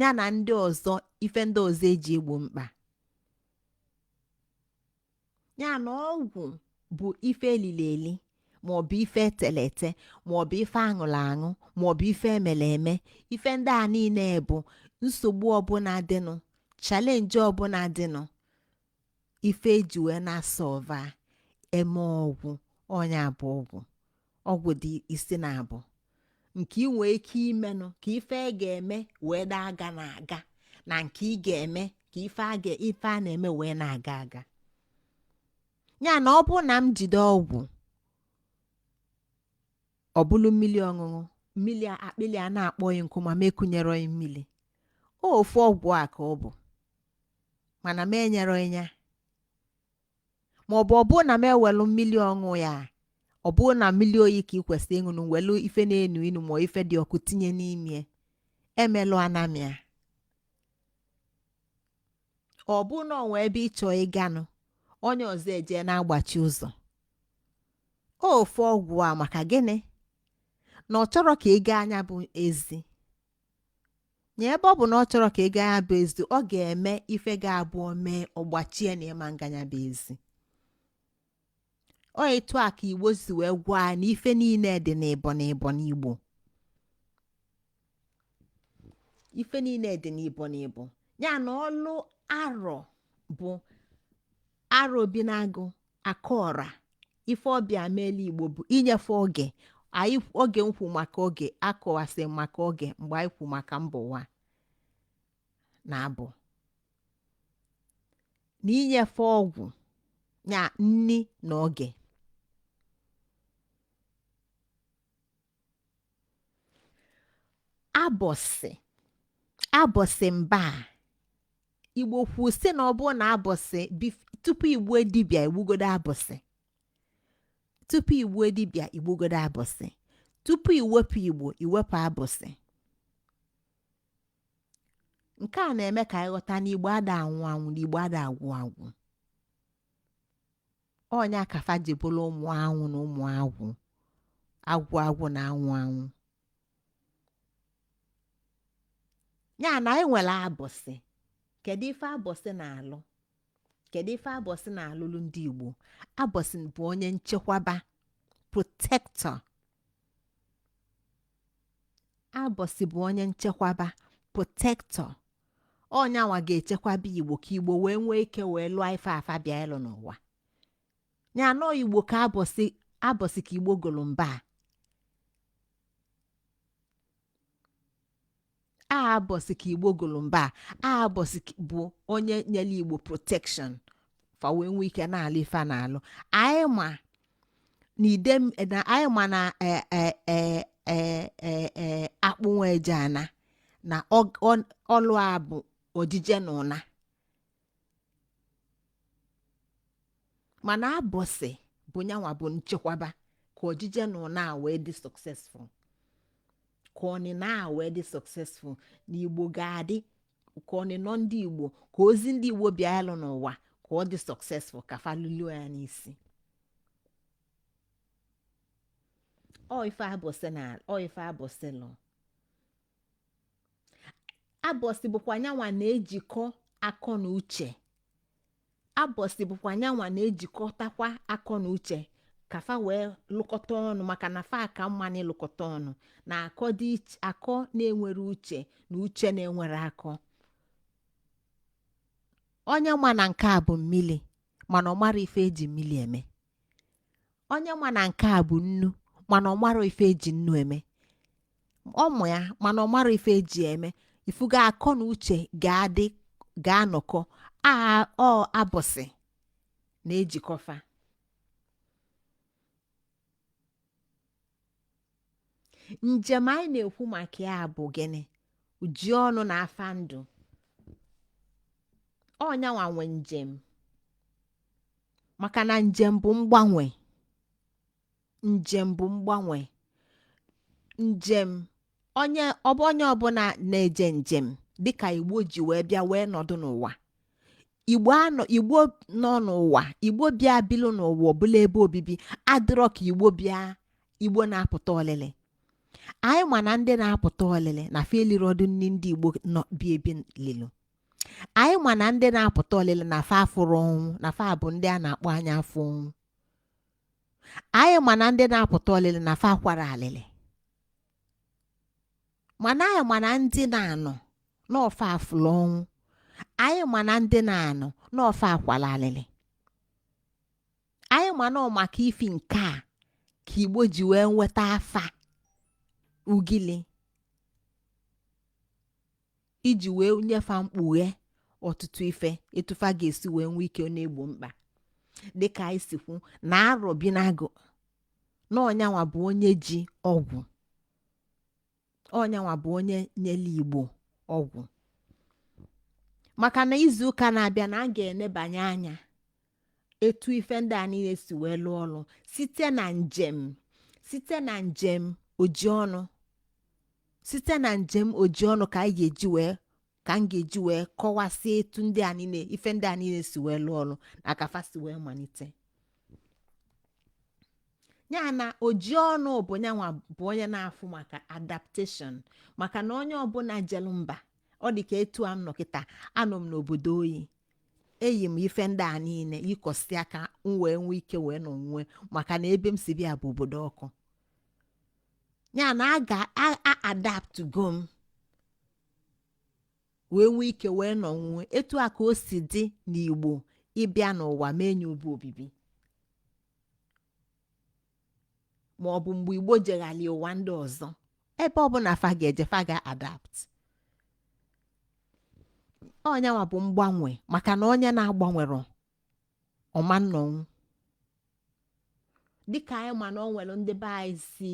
ya na ndị ọzọ, ife ndị ọzọ eji egbo mkpa. Ya na ọgwụ bụ ife elili eli, maọbụ ife etele ete, maọbụ ife aṅụrụ aṅụ, maọbụ ife emere eme. Ife ndị a niile bụ nsogbu ọbụla dịnụ, challenge ọbụla dịnụ, ife eji wee na-asolve, eme ọgwụ. Ọnya bụ ọgwụ. Ọgwụ dị isi na abụ nke ị nwee ike imenụ ka ife ị ga-eme wee na-aga na-aga, na nke ị ga-eme ka ife a na-eme wee na-aga aga. Ya na ọ bụrụ na m jide ọgwụ, ọ bụlụ mmiri ọṅụṅụ, mmiri akpịlị a na-akpọghị nkụ, ma m ekunyere ya mmiri, ofu ọgwụ a ka ọ bụ, mana m enyere ya. Ma ọ bụ ọ bụrụ na m ewelu mmiri ọṅụ ya, ọ bụrụ na mmiri oyi ka ị kwesịrị ịṅụnụ, welu ife na-enu inu ma ife dị ọkụ tinye n'ime, emelụ anamia. Ọ bụ na ọ nwee ebe ịchọ ịganụ, onye ọzọ eje na-agbachi ụzọ, ofu ọgwụ a, maka gịnị? Na ọ chọrọ ka ị gaa anya bụ ezi. Na ebe ọ bụ na ọ chọrọ ka ị gaa anya bụ ezi, ọ ga-eme ife ga-abụ mee ọgbachie na ịma nganya bụ ezi. Ọ etu a ka Igbo si wee gwa anyị na ife niile dị n'ịbọ n'ịbọ n'Igbo, ife niile dị n'ịbọ n'ịbọ. Ya na ọlụ arọ bụ arọ obi na-agụ akọra. Ife ọbịa meela Igbo bụ inyefe oge anyị, oge nkwu maka oge akọwasị maka oge mgbe anyị kwu maka mba ụwa na abụ na inyefe ọgwụ ya nni na oge. Abọsị, abọsị mba a Igbo kwu sị na ọ bụrụ na abọsị tupu igbue dibịa igbugodo abọsị, tupu igbue dibịa igbugodo abọsị, tupu iwepụ Igbo iwepụ abọsị. Nke a na-eme ka anyị ghọta na Igbo ada anwụ anwụ, na Igbo ada agwụ agwụ. Ọnya ka fa ji bụrụ ụmụ anwụ na ụmụ agwụ, agwụ agwụ na anwụ anwụ. Ya na anyị nwere abọsị. Kedu ife abọsị na-alụ? Kedu ife abọsị na-alụlụ ndị Igbo? Abọsị bụ onye nchekwaba, protector. Abọsị bụ onye nchekwaba, protector. Ọnyanwa ga-echekwaba Igbo ka Igbo wee nwee ike wee lụọ ife afa bịa ịlụ n'ụwa. Ya nọ Igbo ka abọsị abọsị ka Igbo gụrụ mba a. Abọsị ka Igbo gụrụ mba a. Abọsị bụ onye nyere Igbo protection fa wee nwee ike na-alụ ife a na-alụ. Anyị ma na ide na anyị ma na e e e e e e akpụ nwa eje ana na ọlụ a bụ ojije na ụna, mana abọsị bụ nyanwa bụ nchekwaba ka ojije na ụna a wee dị successful, ka ọnịna a wee dị successful, na Igbo ga-adị, ka ọnịnọ ndị Igbo, ka ozi ndị Igbo bịa ịlụ n'ụwa ka ọ dị successful, ka fa lụluo ya n'isi. Ọ ife abọsị na ọ ife abọsị lụ. Abọsị bụkwa nyanwa na-ejikọ akọ na uche. Abọsị bụkwa nyanwa na-ejikọtakwa akọ na uche ka fa wee lụkọta ọnụ, maka na fa ka mma na ịlụkọta ọnụ na akọ dị iche, akọ na-enwere uche na uche na-enwere akọ. Onye ma na nke a bụ mmili mana ọ mara ife eji mmili eme. Onye ma na nke a bụ nnu mana ọ mara ife eji nnu eme. Ọ mụ ya mana ọ mara ife eji eme. Ifugo akọ na uche ga-adị ga-anọkọ. A ọ abọsị na-ejikọfa. Njem anyị na-ekwu maka ya bụ gịnị? Ji ọnụ na afa ndụ. Ọ nyanwa nwe njem, maka na njem bụ mgbanwe. Njem bụ mgbanwe. Njem onye ọbụ onye ọbụla na-eje njem dịka Igbo ji wee bịa wee nọdụ n'ụwa. Igbo anọ Igbo nọ n'ụwa, Igbo bịa bilu n'ụwa ọbụla ebe obibi adịrọ ka Igbo bịa Igbo na-apụta ọlịlị. Anyị ma na ndị na-apụta ọlịlị na fa elirọdụ nni ndị Igbo nọ bi ebi lilu. Anyị ma na ndị na-apụta ọlịlị na fa afụrụ ọnwụ, na fa bụ ndị a na-akpọ anya afụ ọnwụ. Anyị ma na ndị na-apụta ọlịlị na fa akwara alịlị, mana anyị ma na ndị na-anọ n'ọfa afụlụ ọnwụ. Anyị ma na ndị na-anọ n'ọfa akwala alịlị. Anyị ma na ọ maka ifi nke a ka Igbo ji wee nweta afa ugili iji wee nyefa mkpughe ọtụtụ ife etu fa ga-esi wee nwee ike na-egbo mkpa. Dịka anyị si kwu na Arọbinagụ na ọnyanwa bụ onye ji ọgwụ, ọnyanwa bụ onye nyere Igbo ọgwụ, maka na izu ụka na-abịa na a ga-enebanye anya etu ife ndị a niile si wee lụọ ọrụ site na njem, site na njem oji ọnụ, site na njem oji ọnụ ka anyị ga-eji wee ka m ga-eji wee kọwasịa etu ndị a niile ife ndị a niile si wee lụọ ọrụ na ka fa si wee malite. Ya na oji ọnụ bụ nyanwa bụ onye na-afụ maka adaptation, maka na onye ọbụla jelu mba, ọ dị ka etu a m nọ kịta, anọ m n'obodo oyi, eyi m ife ndị a niile yikọsị aka m wee nwee ike wee nọ nwee, maka na ebe m si bịa bụ obodo ọkụ. Ya na a ga-adapt go m wee nwee ike wee nọ nwee. Etu a ka o si dị n'Igbo ịbịa n'ụwa mee nye ebe obibi, ma ọ bụ mgbe Igbo jegharị ụwa ndị ọzọ, ebe ọbụla fa ga-eje fa ga-adapt. Ọnyanwa bụ mgbanwe, maka na onye na-agbanwero ọma nnọnwụ. Dịka anyị ma na o nwere ndị be anyị si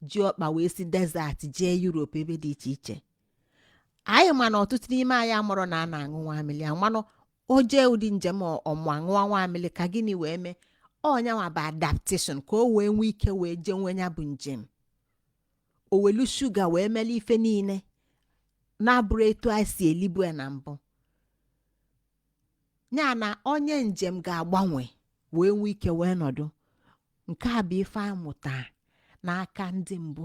ji ọkpa wee si desert jee Europe ebe dị iche iche, anyị ma na ọtụtụ n'ime anyị amụrụ na a na-aṅụ nwamili amanụ o jee ụdị njem ọmụ aṅụwa nwamili ka gịnị wee mee. Ọnyanwa bụ adaptation ka o wee nwee ike wee jee nwe ya bụ njem, o welu shuga wee mele ife niile na-abụrụ etu anyị si elibu ya na mbụ. Ya na onye njem ga-agbanwe wee nwee ike wee nọdụ. Nke a bụ ife anyị mụta n'aka ndị mbụ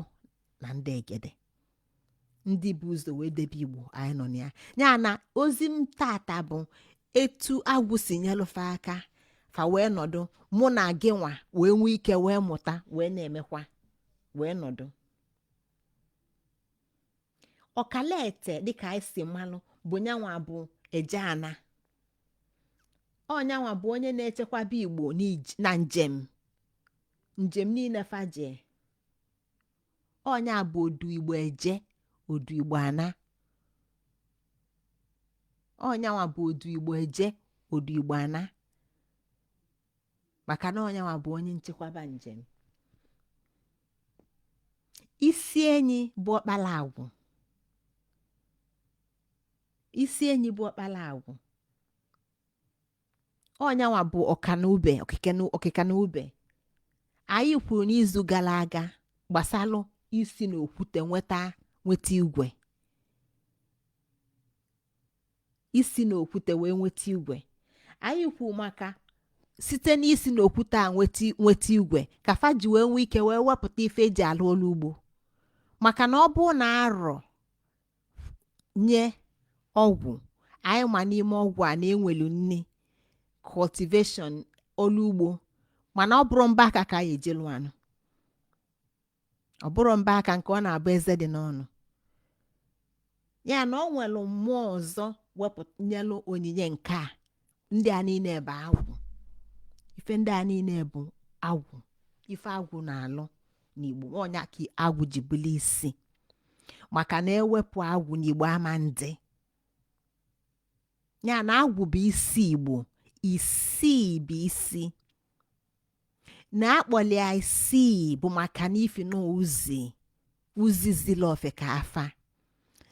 na ndị egede, ndị bụ ụzọ wee debe Igbo anyị nọ na ya. Ya na ozi m tata bụ etu agwụ si nyelụfe aka fa wee nọdụ, mụ na gị nwa wee nwee ike wee mụta wee na-emekwa wee nọdụ. Ọkalaete dịka anyị si malụ bụ nyanwa bụ ejeana. Ọnyanwa bụ onye na-echekwaba Igbo na njem njem niile faje. Ọnya bụ odu Igbo eje, odu Igbo ana. Ọnyanwa bụ odu Igbo eje, odu Igbo ana, maka na ọnyanwa bụ onye nchekwaba njem. Isi enyi bụ ọkpala agwụ. Isi enyi bụ ọkpala agwụ. Ọnyanwa bụ ọkanaube, ọkịka na ube. Anyị kwuru n'izu gara aga gbasalụ isi n'okwute nweta igwe, isi n'okwute wee nweta igwe. Anyị kwuru maka site n'isi n'okwute a nweta igwe ka fa ji wee nwee ike wee wepụta ife eji alụ ọlụ ugbo, maka na ọ bụ na arọ nye ọgwụ anyị ma n'ime ọgwụ a na-enwelu nni cultivation ọlụ ugbo, mana ọ bụrụ mba aka ka anyị eje lụọ anụ, ọ bụrụ mba aka nke ọ na-abụ eze dị n'ọnụ ya na ọ nwere mmụọ ọzọ wepụnyelụ onyinye nke a. Ndị a niile bụ agwụ. Ife ndị a niile bụ agwụ. Ife agwụ na-alụ n'Igbo, ọnya ka agwụ ji bụlụ isi, maka na ewepụ agwụ n'Igbo ama ndị ya na agwụ bụ isi Igbo. Isii bụ isi na akpọli ya isii bụ maka na ifi na uzi uzi zili ofe ka afa,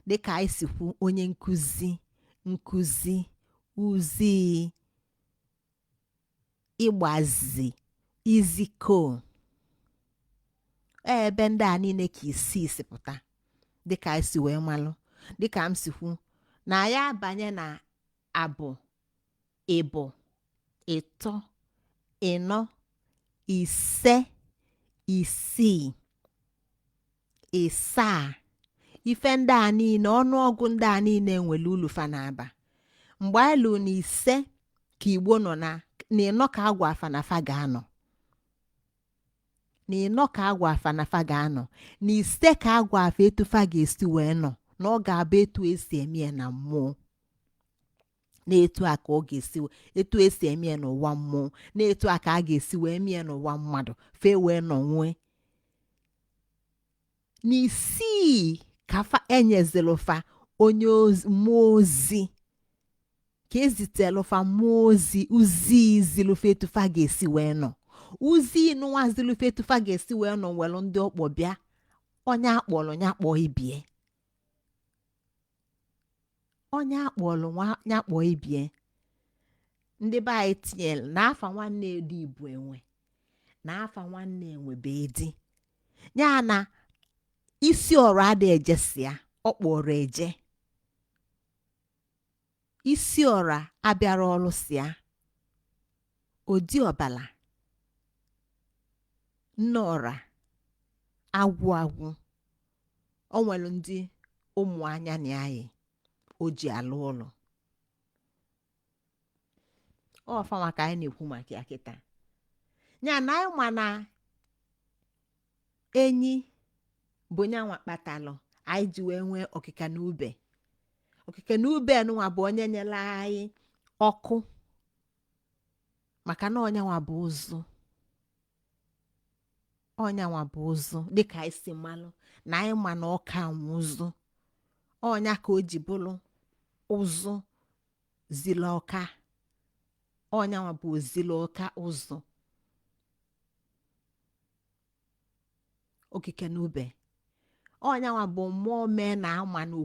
dịka anyị si kwu onye nkụzi nkụzi uzi ịgbazi iziko. Ebe ndị a niile ka isii si pụta, dịka anyị si wee malụ, dịka m si kwu na ya abanye na abụ, ịbụ, ịtọ, ịnọ, ise, isii, ịsaa. Ife ndị a niile, ọnụọgụ ndị a niile nwere ulu fa na-aba. Mgbe anyị lụ na ise ka Igbo nọ na ịnọ ka agwa afa na fa ga-anọ na ịnọ, ka agwa afa na fa ga-anọ na ise, ka agwa afa etu fa ga-esi wee nọ, na ọ ga-abụ etu esi eme ya na mmụọ, na etu a ka ọ ga-esi, etu esi eme ya n'ụwa mmụọ, na etu a ka a ga-esi wee mee ya n'ụwa mmadụ, fee wee nọ nwee. N'isii ka fa enyezilụfa onye mmụọ ozi, ka ezitelụfa mmụọ ozi uzi zilụfa etu fa ga-esi wee nọ. Uzi nụnwa zilụfa etu fa ga-esi wee nọ nwere ndị ọkpọ bịa, onye akpọrọ ya kpọọ ibie, onye akpọrọ ya kpọọ ibie. Ndị be anyị tinyere na afa nwanne edi bụ enwe, na afa nwanne enwe bụ edi, ya na isi ọrụ ada ejesia, ọ kpọrọ eje. Isi ọra abịara ọrụ sịa odi ọbala nne ọra agwụ agwụ. O nwere ndị ụmụ anya na anyị o ji alụ ụlọ ọfa maka anyị na-ekwu maka ya kịta, ya na anyị ma na enyi bụ nyanwa kpatalụ anyị ji wee nwee ọkịka na ube. Ọkịka na ube nụnwa bụ onye nyere anyị ọkụ, maka na ọnyanwa bụ ụzụ, ọnyanwa bụ ụzụ, dịka anyị si malụ na anyị ma na ọka nwe ụzụ, ọnya ka o ji bụrụ ụzụ zili ọka, ọnyanwa bụ ozili ọka ụzụ. Okike na ube ọnyanwa bụ mmụọ mee na ama na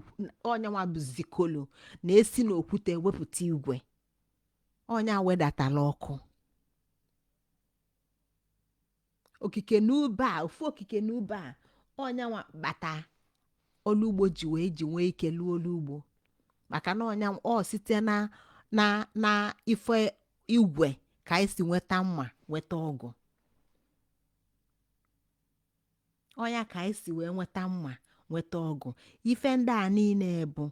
ọnyanwa bụ zikolo na-esi n'okwute wepụta igwe, ọnya wedatala ọkụ. Okike na ube a, ofu okike na ube a, ọnyanwa kpata ọlụ ugbo ji wee ji nwee ike lụọ ọlụ ugbo, maka na ọnya ọ site na ife igwe ka anyị si nweta mma, nweta ọgụ. Ọnya ka anyị si wee nweta mma, nweta ọgụ. Ife ndị a niile bụ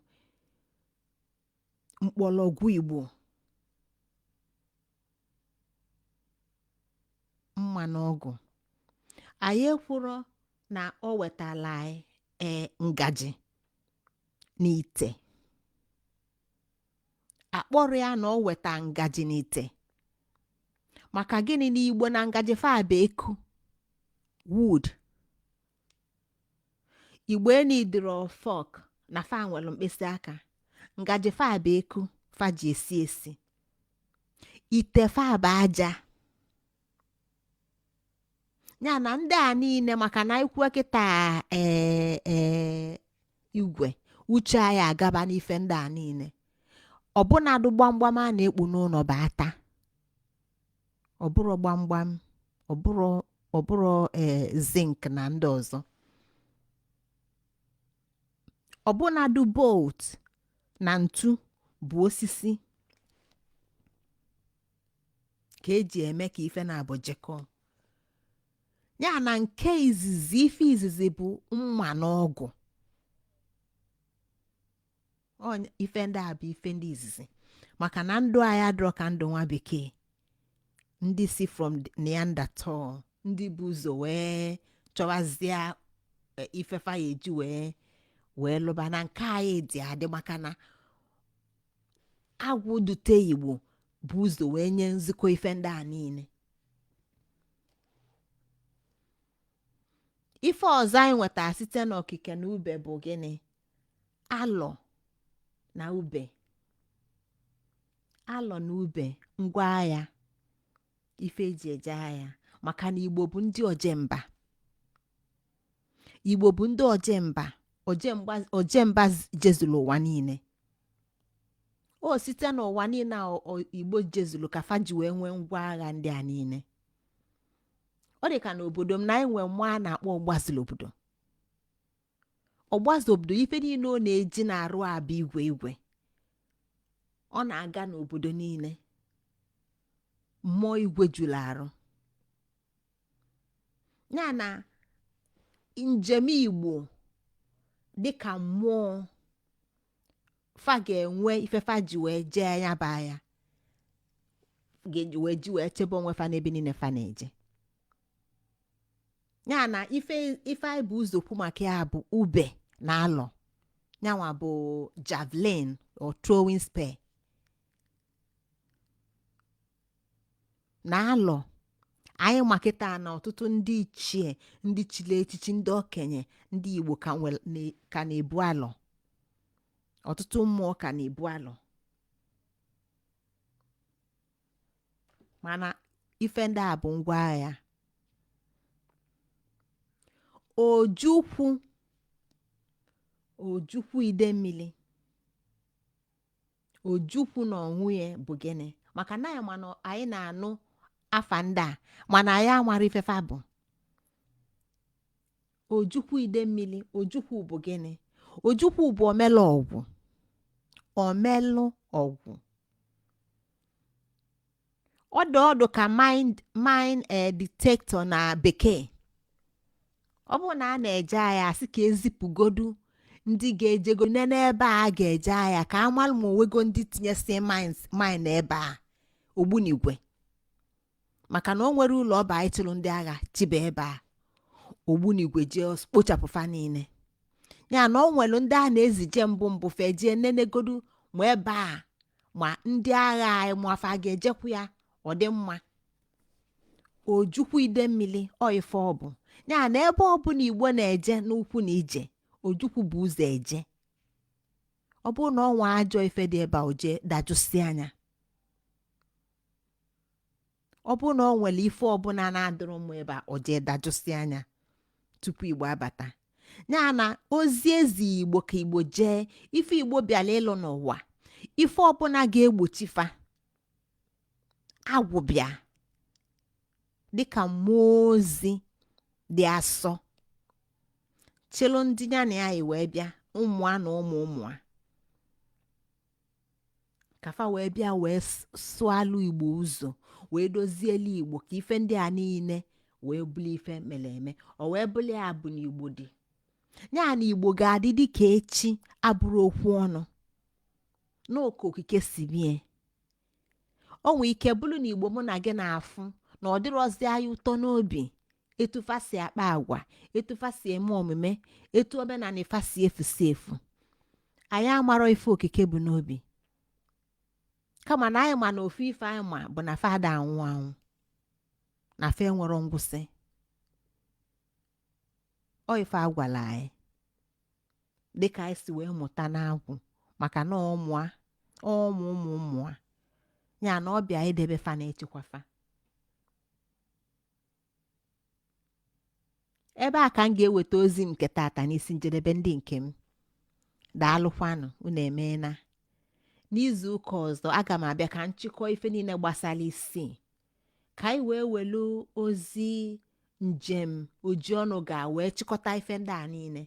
mkpọrọgwụ Igbo. Mma na ọgụ anyị ekwuro na o wetala anyị ee ngaji na ite. Akpọrọ ya na ọ weta ngaji n'ite. Maka gịnị? Na Igbo na ngaji fa bụ eku wood. Igbo enidiro fork, na fa nwere mkpịsị aka. Ngaji fa bụ eku fa ji esi esi. Ite fa bụ aja. Ya na ndị a niile, maka na ikwu kịta, ee ee, igwe uche anyị agaba n'ife ndị a niile. Ọbụnadụ gbamgbam a na-ekpu n'ụlọ bụ ata. Ọbụrụ gbamgbam, ọbụrụ ee zinc na ndị ọzọ. Ọbụnadụ bolt na ntu bụ osisi ka eji eme ka ife na-abụ jekọọ. Ya na nke izizi, ife izizi bụ mma na ọgụ. Ife ndị a bụ ife ndị izizi, maka na ndụ anyị adịrọ ka ndụ nwa bekee, ndị si from Neanderthal, ndị bụ ụzọ wee chọwazie ifefa ya eji wee lụba. Na nke anyị dị adị, maka na agwụ dute Igbo bụ ụzọ wee nye nzukọ ife ndị a niile. Ife ọzọ anyị nwetara site n'okike na ube bụ gịnị? Alọ na ube. Alọ na ube, ngwa agha, ife eji eje agha, maka na Igbo bụ ndị ojemba. Igbo bụ ndị ojemba, ojemba jezuru ụwa niile. O site n'ụwa niile a Igbo jezuru ka fa ji wee nwee ngwa agha ndị a niile. Ọ dị ka n'obodo m na anyị nwee mmụọ a na-akpọ ọgbazulu obodo. Ọgbazu obodo, ife niile ọ na-eji na-arụ abụ igwe igwe. Ọ na-aga n'obodo niile, mmụọ igwe juru arụ ya. Na njem Igbo dịka mmụọ, fa ga-enwe ife fa ji wee jee ya bụ agha, ga-eji wee ji wee chebe onwe fa n'ebe niile fa na-eje. Ya na ife ife anyị bụ ụzọ kwu maka ya bụ ube na alọ, nyanwa bụ javelin or throwing spear na alọ. Anyị ma kịta na ọtụtụ ndị ichie, ndị chili echichi, ndị okenye, ndị Igbo ka na-ebu alọ. Ọtụtụ mmụọ ka na-ebu alọ. Mana ife ndị a bụ ngwa agha. Ojukwu, Ojukwu Idemmili, Ojukwu na onwe ya bụ gịnị? Maka na anyị ma na anyị na-anụ afa ndị a, mana anyị amara ife fa bụ. Ojukwu Idemmili, Ojukwu bụ gịnị? Ojukwu bụ omelụ ọgwụ, omelụ ọgwụ. Ọdụ ọdụ ka mine detector na bekee. Ọ bụrụ na a na-eje agha, asị ka ezipụgodu ndị ga-ejego nene ebe a ga-eje agha, ka a malụ ma onwego ndị tinyesi mine ebe a, ogbunigwe, maka na o nwere ụlọ ọba anyị chụrụ ndị agha chiba ebe a, ogbunigwe jee kpochapụ fa niile. Ya na o nwere ndị a na-ezije mbụ mbụ fe jee nenegodu ma ebe a, ma ndị agha anyị ma afa ga-ejekwu ya. Ọ dị mma. Ojukwu Idemmili, ọ ife ọ bụ ya na ebe ọbụla Igbo na-eje n'ukwu na ije, Ojukwu bụ ụzọ eje. Ọ bụrụ na ọ nwa ajọ ife dị ebe a, o jee dajụsị anya. Ọ bụrụ na ọ nwere ife ọbụla na-adịrọ mma ebe a, o jee dajụsị anya tupu Igbo abata. Ya na ozi ezi Igbo ka Igbo jee, ife Igbo bịara ịlụ n'ụwa, ife ọbụla ga-egbochi fa, agwụ bịa dịka mmụọ ozi dị asọ chịlụ ndị ya na ya yi wee bịa, ụmụa na ụmụ ụmụa, ka fa wee bịa wee sụalụ Igbo ụzọ, wee dozielu Igbo, ka ife ndị a niile wee bụrụ ife mere eme. O wee bụrụ ya bụ na Igbo dị, ya na Igbo ga-adị dịka echi, abụrụ okwu ọnụ n'oke okike si bie. O nwee ike bụrụ na Igbo mụ na gị na-afụ na ọ dịrọzi anyị ụtọ n'obi, etu fa si akpa agwa, etu fa si eme omume, etu omenala fa si efusi efu, anyị amarọ ife okike bụ n'obi. Kama na anyị ma na ofu ife anyị ma bụ na fa ada anwụ anwụ, na fa enwero ngwụsị. Ọ ife a gwara anyị dịka anyị si wee mụta n'agwụ, maka na ọmụa ụmụ ụmụ ụmụa ya na ọ bịa idebe fa na echekwa fa. Ebe a ka m ga-eweta ozi m nke tata n'isi njedebe. Ndị nke m, daalụkwanụ, unu emeela. N'izu ụka ọzọ aga m abịa ka m chịkọọ ife niile gbasara isii, ka anyị wee welu ozi njem ojiọnụ ga wee chịkọta ife ndị a niile,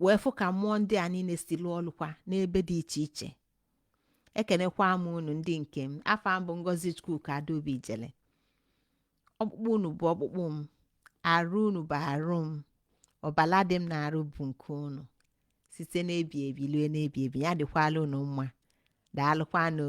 wee fụ ka mmụọ ndị a niile si lụọ ọlụkwa n'ebe dị iche iche. Ekenekwa m unu ndị nke m. Afa m bụ Ngozi Chukwuka Adaobi Ijele. Ọkpụkpụ unu bụ ọkpụkpụ m, arụ unu bụ arụ m, ọbala dị m na-arụ bụ nke unu, site n'ebi ebi lue n'ebi ebi. Ya dịkwala unu mma. Daalụkwanụ.